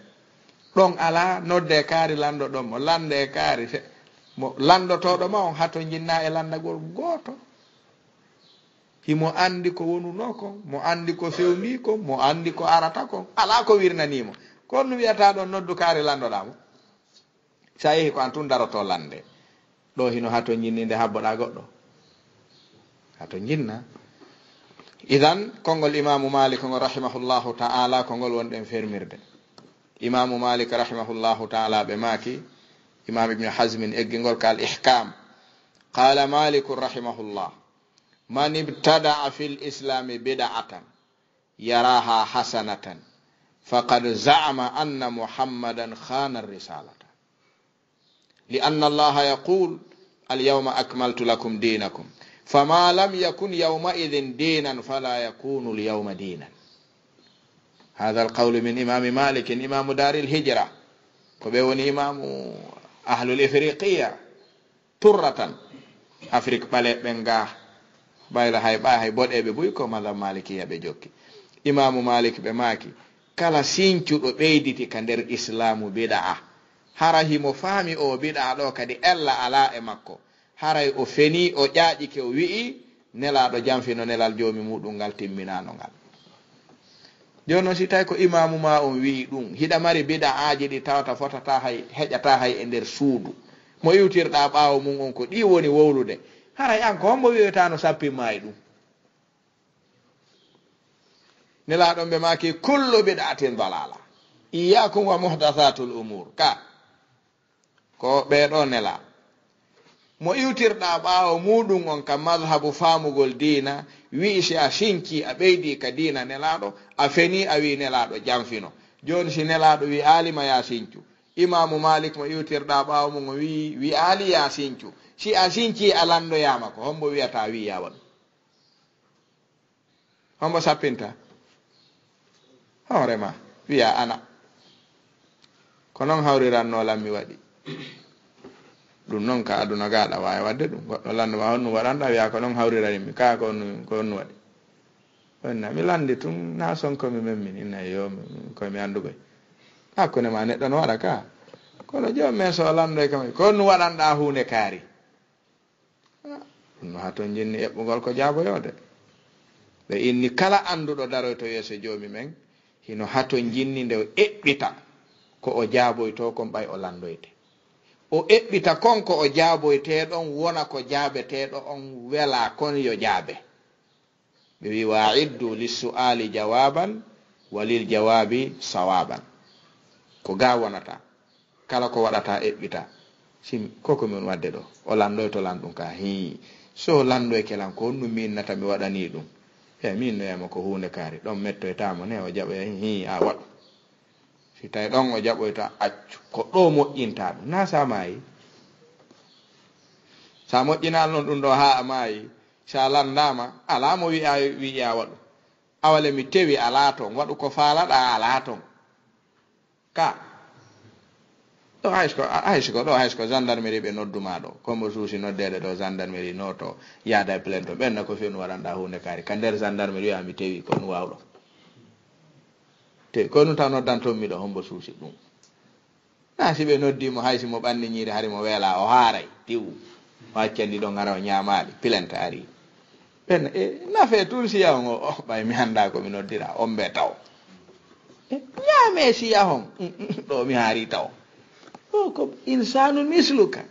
Ɗon alaa, noddee kaari, lanndoɗon mo, lanndee kaari. Se-, mo lanndotooɗo ma on hatonjinnaa e lanndagol gooto. Himo anndi ko wonunoo kon, mo anndi ko fewnii kon, mo anndi ko arata kon. Alaa ko wirnanii mo. Ko honɗun wi'ataa ɗon noddu kaari, lanndoɗaa mo? Si a yehi ko an tun darotoo lannde. Ɗo hino hatonjinni nde habboɗaa goɗɗo. Hatonjinna. Idan, konngol Imaamu Maalik ngol rahimahullahu ta'ala, ko ngol wonɗen fermirde. Imaamu Maalik rahimahullahu ta'ala ɓe maaki, Imaam Ibn Hazmin eggi ngol ka Al-Ihkaam. Qaala Maalikun rahimahullah, "Man ibtada'a fil islaami bid'atan yaraaha hasanatan, faqad za'ama anna Muhammadan khaana ar-risaalata. Li anna Allaha yaquulu, 'Al-yawma akmaltu lakum diinakum. Fama lam yakun yawma'idhin diinan, fala yakunu al-yawma diinan.'" Hadha alqawlu min imami Malikin, imamu daril hijra. Ko ɓe woni imamu ahlul ifriqiya, turratan. Afrik ɓaleeɓe ɓen ga, ɓayla hay ɓa, hay boɗeeɓe buy ko madhab malikiya ɓe jokki. Imamu Malik ɓe maaki, kala sincuɗo ɓeyditi ka nder islamu bida'a, hara himo faami o bida'a ɗo kadi ella ala e makko. Haray o fenii, o ƴaaƴike, o wi'i, Nelaaɗo janfino nelal Joomi muuɗum ngal timminaano ngal. Jooni non, si tawi ko imaamu maa on wi'i ɗum, hiɗa mari bida'aaji ɗi tawata fotata hay, heƴata hay e nder suudu. Mo iwtirɗaa ɓaawo mum on, ko ɗi woni wowlude. Haray an ko hombo wi'etaa no sappin maa e ɗum? Nelaaɗo ɓe maaki, kullu bid'atin dalala. Iyyakum wa muhdathatul umur. Ka. Ko ɓee ɗoo nelaa. Mo iwtirɗaa ɓaawo muuɗum on ka madhabu faamugol diina, wi'i si a sincii, a ɓeydii ka diina Nelaaɗo, a fenii, a wi'i Nelaaɗo janfino. Jooni si Nelaaɗo wi'aali ma yaa sincu, Imaamu Maalik mo iwtirɗaa ɓaawo mum o wi'i, wi'aali yaa sincu. Si a sincii, a lanndoyaama, ko hombo wi'ataa wi'i yaa waɗu? Hombo sappinta? Hoore ma, wi'a ana. Ko non hawriranno lan mi waɗi. Ɗum non ka aduna ga aɗa waawi waɗde ɗum. Goɗɗo lanndo ma honno waɗanɗa, wi'a ko non hawriranin mi. Ka ko honno, ko honno waɗi? Onna, mi lanndi tun, na son ko mi memmin, inna yo, mi, ko mi anndugoy. Hakkunde ma neɗɗo no waɗa ka. Kono joom men so o lanndoy kam, ko honno waɗanɗa huunde kaari? Ah, ɗum no haton jinni eɓɓugol ko jaaboyoode. Ɓe inni kala annduɗo daroyto yeeso Joomi men, hino haton jinni nde o eɓɓita ko o jaaboytoo kon ɓay o lanndoyte. O eɓɓita kon ko o jaaboytee ɗon wona ko jaabeteeɗo on welaa kon yo jaabe. Ɓe wi'i, "Wa a'iddu lissu'aali jawaaban wa lil jawaabi sawaaban." Ko ga wonata, kala ko waɗata eɓɓita. Si ko ko min waɗde ɗo, o lanndoyto lan ɗum ka, hii. So lanndoyke lan, ko honɗum mi innata mi waɗanii ɗum? E min no yama ko huunde kaari, ɗon mettoytaamo ne, o jaɓoya, hii, a waɗu. Si tawi ɗon o jaɓoyta, accu. Ko ɗo moƴƴinta ɗum. Na sa maayi? Sa moƴƴinaali non ɗum ɗo haa a maayi, sa lanndaama, alaa mo wi'a, wi'a waɗu. Awale mi tewi alaa ton, waɗu ko faalaɗaa alaa ton. Ka. Ɗo hay so ko, hay so ko, ɗo hay so ko gendarmerie ɓe nodduma ɗo. Ko mbo suusi noddeede ɗo gendarmerie nooto, yaada e plainte. Ɓen na ko fewnu waɗanɗaa huunde kaari. Ka nder gendarmerie wi'a mi tewi ko nu waawɗo. Te ko nu taw noddanton mi ɗo, hombo suusi ɗum. Na si ɓe noddi mo, hay si mo ɓanni ñiiri, hari mo weela, o haaray, tiw. O accandi ɗon, hara o ñaamaali, plainte ari. Ɓen, e, nafe tun si yawon o, o, ɓay mi hannda ko mi noddira, on ɓe taw. E, ñaame si yahon, ɗo mi haari taw. O ko insanu misluka.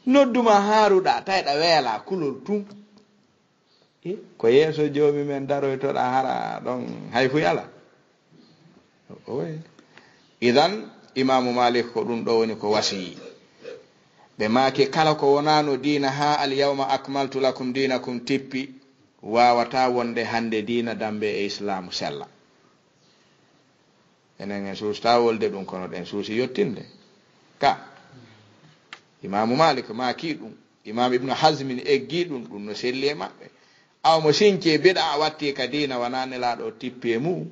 Nodduma haaruɗa, tayɗa weela, kulol tun. E, ko yeeso Joomi men daroytoɗa, hara ɗon hay fuy ala? Owe. Idan, Imaamu Maalik ko ɗum ɗo woni ko wasiyi. Ɓe maaki, kala ko wonaano diina haa al yawma akmaltu lakum diinakum tippi, waawata wonde hannde diina dambe e Islaamu sella. Enen en suusta wolde ɗum, kono ɗen suusi yottinde. Ka, Imaamu Maalik maaki ɗum, Imaam Ibnu Hazmin eggi ɗum, ɗum no selli e maɓɓe. Awa mo sinci e bid'a watti ka diina, wanaa Nelaaɗo o tippi e mum,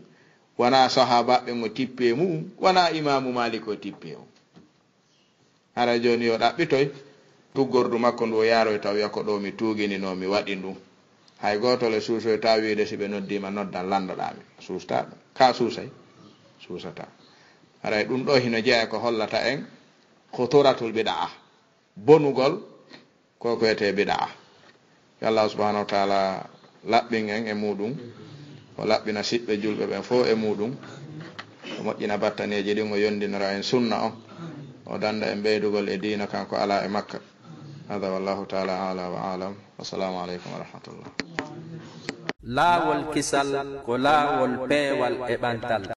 wanaa sahaabaaɓe ɓen o tippi e mum, wanaa Imaamu Maalik o tippi e mum. Hara jooni yo ɗaɓɓitoy tuggordu makko ndu o yaaroy taw wi'a ko ɗo mi tuuginino mi waɗi ndu. Hay gooto le suusoyta wi'ude si ɓe noddiima noddan lanndoɗaa mi. Suusta ɗum. Ka suusay? Suusata. Haray ɗum ɗo hino jeyaa ko hollata en khuturatul bid'a. Bonugol ko ko wiyetee bid'a. Yo Allah subhanahu wa ta'ala laɓɓin en e muɗum. O laɓɓina siɓɓe julɓe ɓen fof e muɗum. O moƴƴina battaneeji ɗin, o yondinora en sunna on. O danda en ɓeydugol e diina kanko ala e makka. Hada wallahu ta'ala ala wa alam. Wassalamu aleykum wa rahmatullah. Laawol kisal ko laawol peewal e ɓantal.